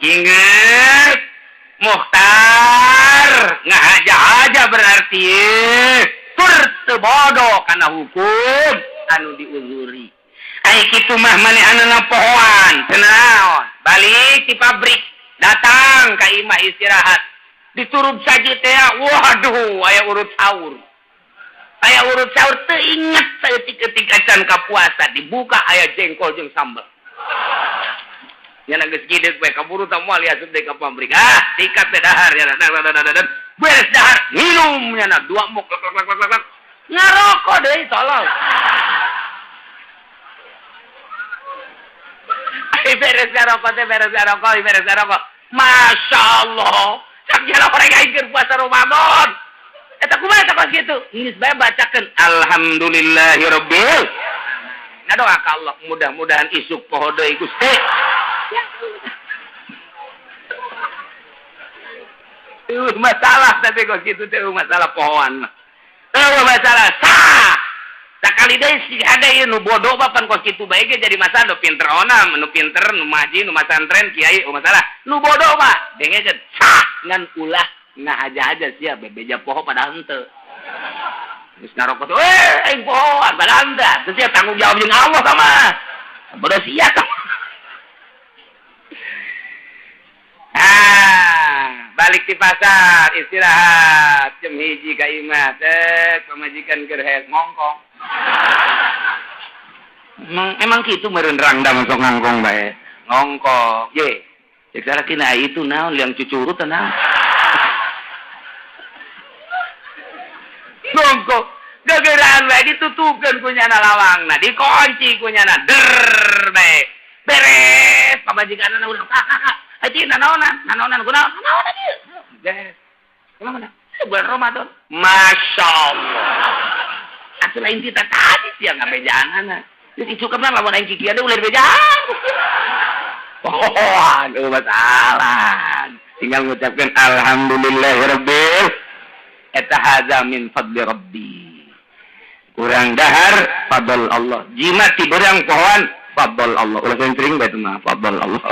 Ingat mukhtar ngahaja-haja berarti tur teu bodoh kana hukum anu diuzuri. Ai kitu mah manehanana pohoan teu naon. Balik di pabrik, datang ka imah istirahat. Diturub saji teh, waduh, aya urut sahur. Aya urut sahur teu inget saeutik-eutik acan ka puasa, dibuka aya jengkol jeung sambal. Nya geus gideg we kaburu tah moal asup deui ka pabrik. Ah, sikat teh dahar nya. Beres dahar, minum nya dua muk lek lek lek lek. Ngarokok deui tolol. Ai beres ngarokok teh beres ngarokok, beres ngarokok. Masya Allah. Cak jala orang aing keur puasa Ramadan. Eta kumaha eta kos kitu? Geus bae bacakeun alhamdulillahirabbil. Ngadoa ka Allah mudah-mudahan isuk poho deui Gusti. Masalah tapi kos kitu teh masalah pohoan mah. Eueuh masalah sah. Sakali deui si ada ieu nu bodoh bapan kos kitu bae ge jadi masalah nu pinter ona, nu pinter, nu maji, nu masantren, kiai, oh masalah. Nu bodoh mah dengekeun sah ngan ulah ngahaja-haja sia bebeja poho padahal henteu. Geus ngarokok teh, aing pohoan padahal henteu. Teu sia tanggung jawab jeung Allah sama. Bodoh sia tah. Ah, balik di pasar istirahat jam 1 ka imah teh pamajikan keur hees ngongkong. Emang kitu meureun rangda masuk ngangkong bae. Ngongkong. Ye. Cek salaki na itu naon liang cucurut teh naon. Ngongkong. Gegeraan bae ditutupkeun ku nyana lawangna, dikunci ku nyana der bae. Beres pamajikanna urang kak. Aji nanaonan, nanaonan kunaon? Nanaonan ieu. Beres. Kumaha? Bulan Ramadan. Masya Allah. Atuh lain kita tadi sia ngabejaanana. Geus isuk mah lamun aing kikieu deui ulah dibejaan. Oh, aduh masalah. Tinggal ngucapkeun alhamdulillahirabbil. Eta hadza min fadli rabbi. Kurang dahar fadl Allah. Jimat ti beurang pohoan fadl Allah. Ulah sering bae mah fadl Allah.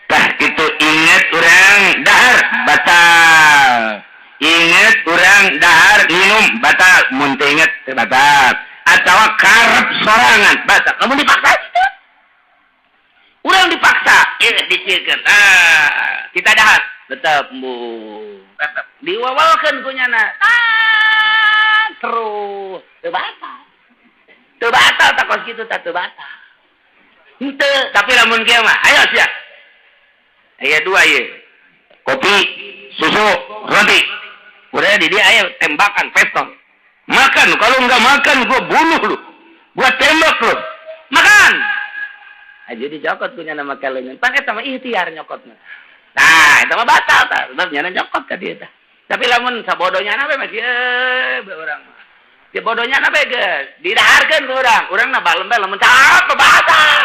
Tah kitu inget urang dahar batal. Inget urang dahar minum batal. Mun teu inget teu batal. Atawa karep sorangan batal. Lamun dipaksa kitu. Urang dipaksa inget dicikeun. Ah, kita dahar tetep embung. Tetep diwawalkeun ku nyana. Ah, terus teu batal. Teu batal tah kos kitu tah teu batal. Henteu, tapi lamun kieu mah ayo sia. Aya dua ieu. Kopi, susu, roti. Udah di dia aya tembakan pistol. Makan, kalau enggak makan gua bunuh lu. Gua tembak lu. Makan. Aja dicokot punya nama kaleungeun. Pan eta mah ikhtiar nyokotna. Nah, eta mah batal tah. Sebab nyana nyokot ka dieu tah. Tapi lamun sabodonya na bae masih urang mah. Si bodohnya na bae geus didaharkeun ku urang. Urang na balem bae lamun cap batal.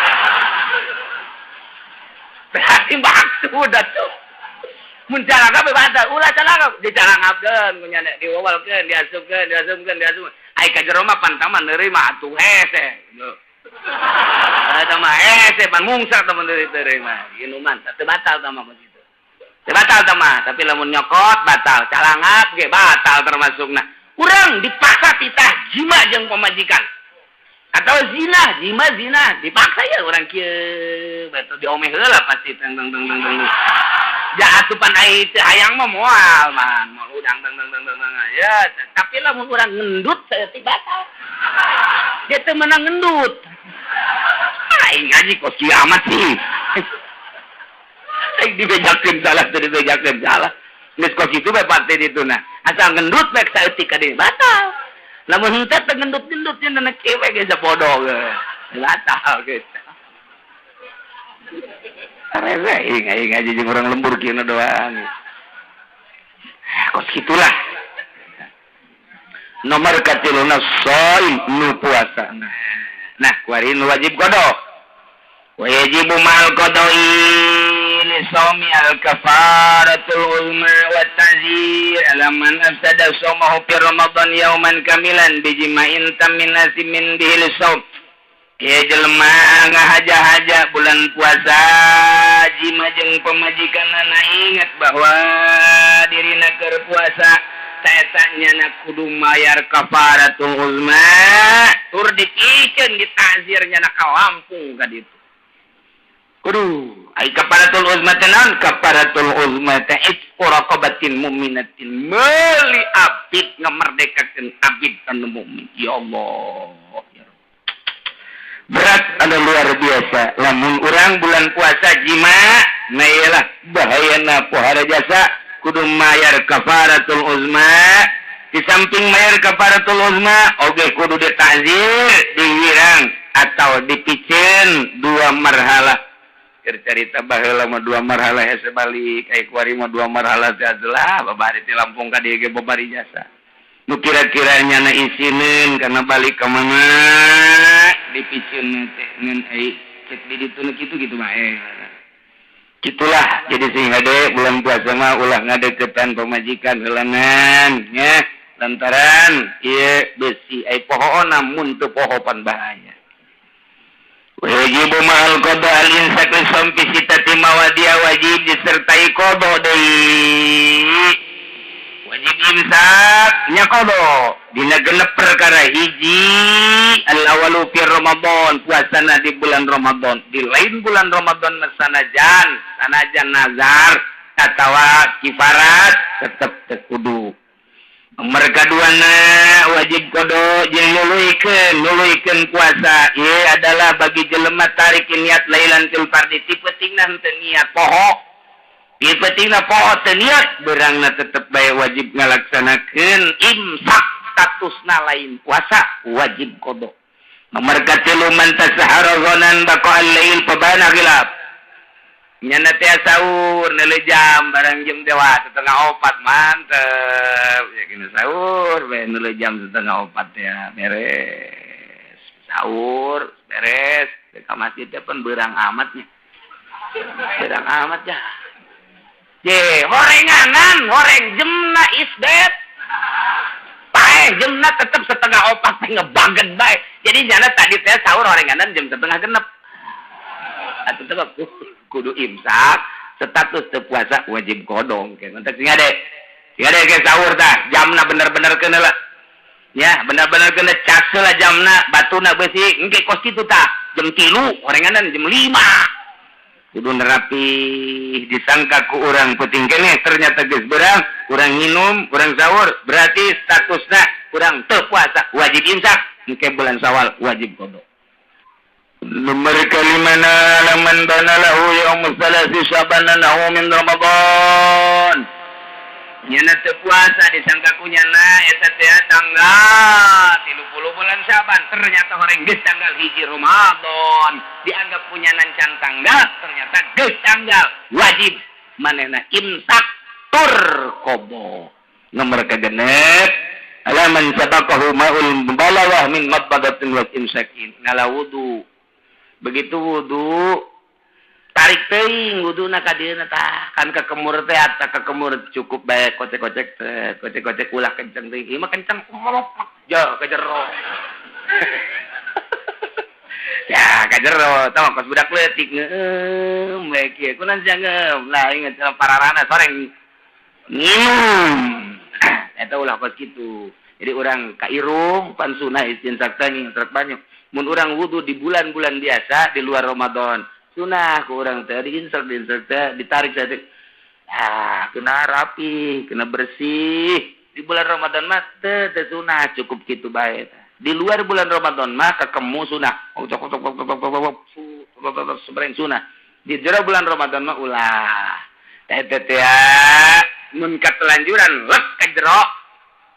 Berarti maksud atuh. Mun calangap bae batal, ulah calangap dicalangapkeun ku nyana diwawalkeun, diasupkeun, diasupkeun, diasupkeun. Ai ka jero mah pan tah mah neureuy mah atuh hese. Eta mah hese pan mungsak tah meneuri mah. Inuman teu batal tah mah kitu. Teu batal tah mah, tapi lamun nyokot batal, calangap ge batal termasukna. Urang dipaksa titah jima jeung pamajikan. Atau zina, jima zina, dipaksa ya orang kieu, betul diomeh heula pasti teng teng teng teng teng. Ja atupan ai teu hayang mah moal man, moal udang teng teng teng teng. Ya, tapi lamun urang ngendut saeutik batal. Dia teu meunang ngendut. Aing ngaji kos kiamat sih. Aing dibejakeun salah teu dibejakeun salah. Geus kos kitu bae pati ditu nah. Asal ngendut bae saeutik ka dieu batal. Lamun henteu teh ngendut-ngendut nya nenek kieu we geus bodoh ge. Batal gitu. Arese aing ngaji jeung urang lembur kieu doang. Kos kitulah. Nomor katiluna shaim nu puasa. Nah, kuari nu wajib qada. Wa yajibu ma'al qada'i li shaumi al-kafaratul uzma wa ta'zir ala man afsada shaumahu fi Ramadan yauman kamilan bijima'in tamin nasimin bihi lishaum. Ieu jelema ngahaja-haja bulan puasa jima jeung pamajikanna ingat bahwa dirina keur puasa Eta nyana kudu mayar kafaratul uzma, tur dipikeun ditazir nyana ka Lampung ka ditu. Kudu ai kafaratul uzma teh naon? Kafaratul uzma teh itqu raqabatin mu'minatin, meuli abid, ngamerdekakeun abid anu mukmin. Ya Allah, ya berat anu luar biasa. Lamun urang bulan puasa jima, nah iyalah bahayana pohara jasa, kudu mayar kafaratul uzma. Di samping mayar kafaratul uzma oge kudu ditazir, dihirang atau dipicen dua marhalah. Keur carita baheula mah dua marhalah hese balik, ai kuari mah dua marhalah teh adalah babari ti Lampung ka dieu ge babari jasa. Nu kira-kira nyana isineun karena balik ka mana dipiceun teh ngan ai cek di ditu nu kitu kitu mah gitulah. Jadi sing hade bulan puasa mah ulah ngadeukeutan pamajikan heulanan nya, lantaran ieu besi ai pohoona mun teu poho pan bahaya. Wajib ma'al qada al imsak li fi sittati mawadia, wajib disertai qada deui. Wajib imsak nya qada dina genep perkara. Hiji, al awalu fi Ramadan, puasana di bulan Ramadan. Di lain bulan Ramadan mah sanajan sanajan nazar atawa kifarat tetep teu kudu. Nomor kaduana, wajib qada jeung nuluykeun nuluykeun puasa ieu adalah bagi jelema tarik niat lailan fil fardi, ti peutingna henteu niat poho, ti peutingna poho teu niat, beurangna tetep bae wajib ngalaksanakeun imsak, statusna lain puasa, wajib qada. Nomor katilu, man tasahara dhannan baqa al-lail fabana khilaf. Nyana teh sahur neuleuh jam, barang jam dewa 3.30, mantep ya kena sahur bae. Neuleuh jam 3.30 ya beres sahur, beres ke masjid teh pun beurang amat nya, beurang amat ya. Je horenganan horeng jemna isdet paeh, jemna tetep 3.30 teh ngebaget bae. Jadi nyana tadi teh sahur horenganan jam 5.30 atuh tetep kudu imsak, status teu puasa, wajib qada. Mantap. Sing ade, sing ade ke sahur tah jamna bener-bener kena lah ya, bener-bener kena cas lah jamna, batuna besi engke kos kitu tah jam 3 horenganan jam 5 kudu nerapi. Disangka ku urang penting keneh, ternyata geus beurang, urang minum, urang sahur, berarti statusna urang teu puasa, wajib imsak. Engke bulan Syawal wajib qada. Nomor kalimana, laman bana lahu yaum salasi Syaban annahu min Ramadan. Nyana teu puasa, disangka ku nyana eta teh tanggal 30 bulan Syaban, ternyata horeng geus tanggal 1 Ramadan. Dianggap punya can tanggal, ternyata geus tanggal, wajib manehna imsak tur qada. Nomor kagenep, alaman sabaqahu ma'ul mubalawah min madmadatin wa imsakin. Ngala wudu, begitu wudu tarik teuing wuduna ka dieuna tah kan kekemur teh, ata kekemur cukup bae kocek-kocek teh, kocek-kocek, ulah kenceng teuing. Ieu mah kenceng ja ka jero ya, ka jero tah kos budak leutik ngeum bae kieu kunaon sia ngeum lah, inget pararana soreng nginum eta. Ulah kos kitu. Jadi urang ka irung pan sunah istinsak teh ngintrek banyu. Mun urang wudu di bulan-bulan biasa di luar Ramadan, sunah ku urang teh diinsek diinsek teh, ditarik teh, ah kena rapi, kena bersih. Di bulan Ramadan mah teu teu sunah, cukup kitu bae. Di luar bulan Ramadan mah kekemu sunah, sebreng sunah. Di jero bulan Ramadan mah ulah. Teh teh teh mun katelanjuran lek ka jero,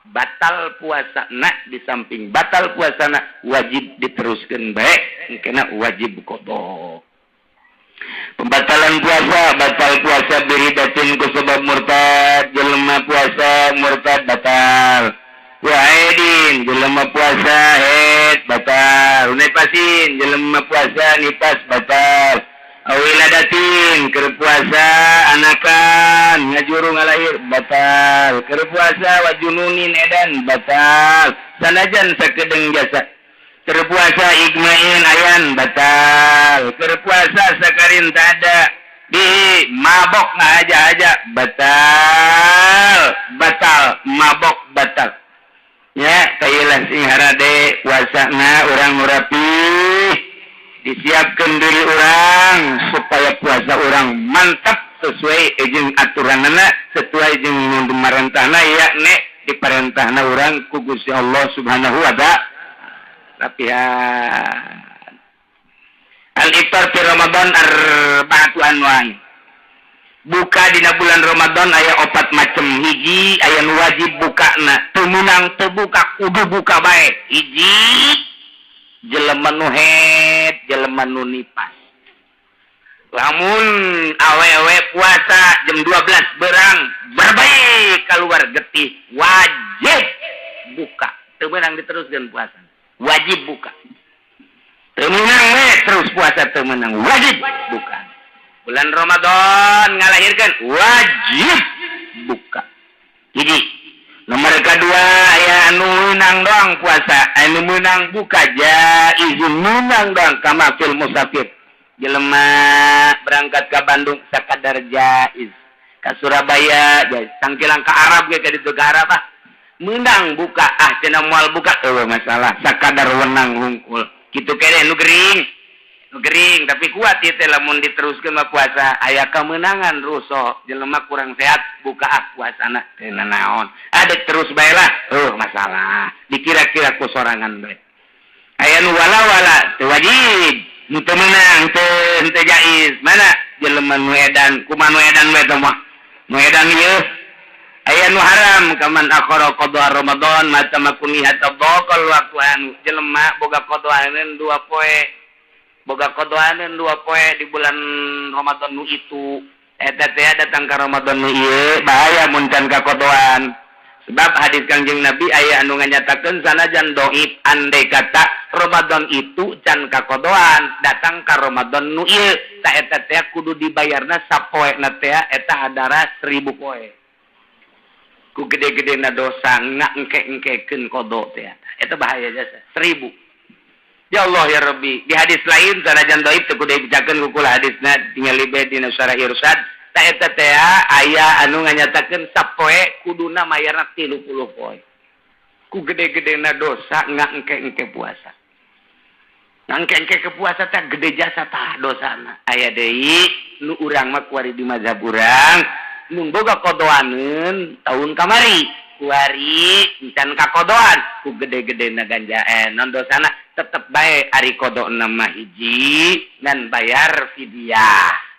batal puasa nak. Di samping batal puasa nak, wajib diteruskan baik, kena wajib qada. Pembatalan puasa, batal puasa biridatin ku sebab murtad. Jelema puasa murtad batal. Waidin, jelema puasa haid batal. Nifasin, jelema puasa nifas batal. Awiladatin, keur puasa anakan, ngajuru ngalahir batal. Keur puasa wajununin, edan batal, sanajan sakedeng jasa. Keur puasa igmain ayan batal. Keur puasa sakarin tada di mabok ngaja aja batal, batal mabok. Lah, sing harade puasana urang nu rapih, disiapkan diri urang supaya puasa urang mantap sesuai jeung aturanana, sesuai jeung marentahna, yakni diperintahna urang ku Gusti Allah Subhanahu wa Ta'ala. Rapihan. Al-iftar fi Ramadan arba'atu anwa'i. Buka dina bulan Ramadan aya opat macem. Hiji, aya nu wajib bukana, teu meunang teu buka, kudu buka bae. Hiji, jelema nu haid, jelema nu nipas. Lamun awewe puasa, jam 12 berang berbaik keluar getih, wajib buka, teu meunang diteruskeun puasa, wajib buka. Teu meunang we terus puasa, teu meunang, wajib buka. Bulan Ramadan ngalahirkan, wajib buka. Jadi nomor kedua, ya anu menang doang puasa, anu menang buka, jaizun, menang doang, kama fil musafir, jelema berangkat ke Bandung sakadar jaiz, ke Surabaya jaiz, tangkilang ke Arab ge, ka ditu ke Arab, ah menang buka, ah cenah moal buka, eueuh masalah, sakadar wenang hungkul kitu kene. Nu gering, nu gering tapi kuat ieu teh, lamun diteruskeun mah puasa aya kemenangan rusuh. Jelema kurang sehat, buka ah puasana, teu naon, ada terus bae lah, oh masalah, dikira-kira ku sorangan bae. Aya nu wala-wala teu wajib, nu teu meunang, teu teu jaiz, mana jelema nu edan, kumaha nu edan we teh mah, nu edan ieu. Aya nu haram, kaman akhara qada Ramadan mata makuni hatta dhaqal waktu, anu jelema boga qadaaneun 2 poe, boga qadaaneun 2 poe di bulan Ramadan nu itu, eta teh datang ka Ramadan nu ieu bahaya mun can kakodoan. Sebab hadis Kangjeng Nabi aya anu nganyatakeun, sanajan doib, andai kata Ramadan itu can kakodoan, datang ka Ramadan nu ieu, ta eta teh kudu dibayarna sapoe na teh eta hadara 1000 poe, ku gede-gede na dosa ngak engke-engkekeun kodo teh. Eta bahaya jasa 1000. Ya Allah ya Rabbi. Di hadis lain, sanajan doib, teu kudu dibacakeun ku kula hadisna, tingali bae dina Syarah Irsyad, ta eta teh aya anu nganyatakeun sapoe kuduna mayarna 30 poe, ku gede-gedena dosa ngak engke-engke puasa, engke-engke ke puasa teh gede jasa tah dosana. Aya deui nu urang mah kuari di mazhab urang, mun boga kodoaneun tahun kamari, kuari encan kakodoan, ku gede-gedena ganja non dosana tetep bae, ari kodona mah hiji dan bayar fidyah.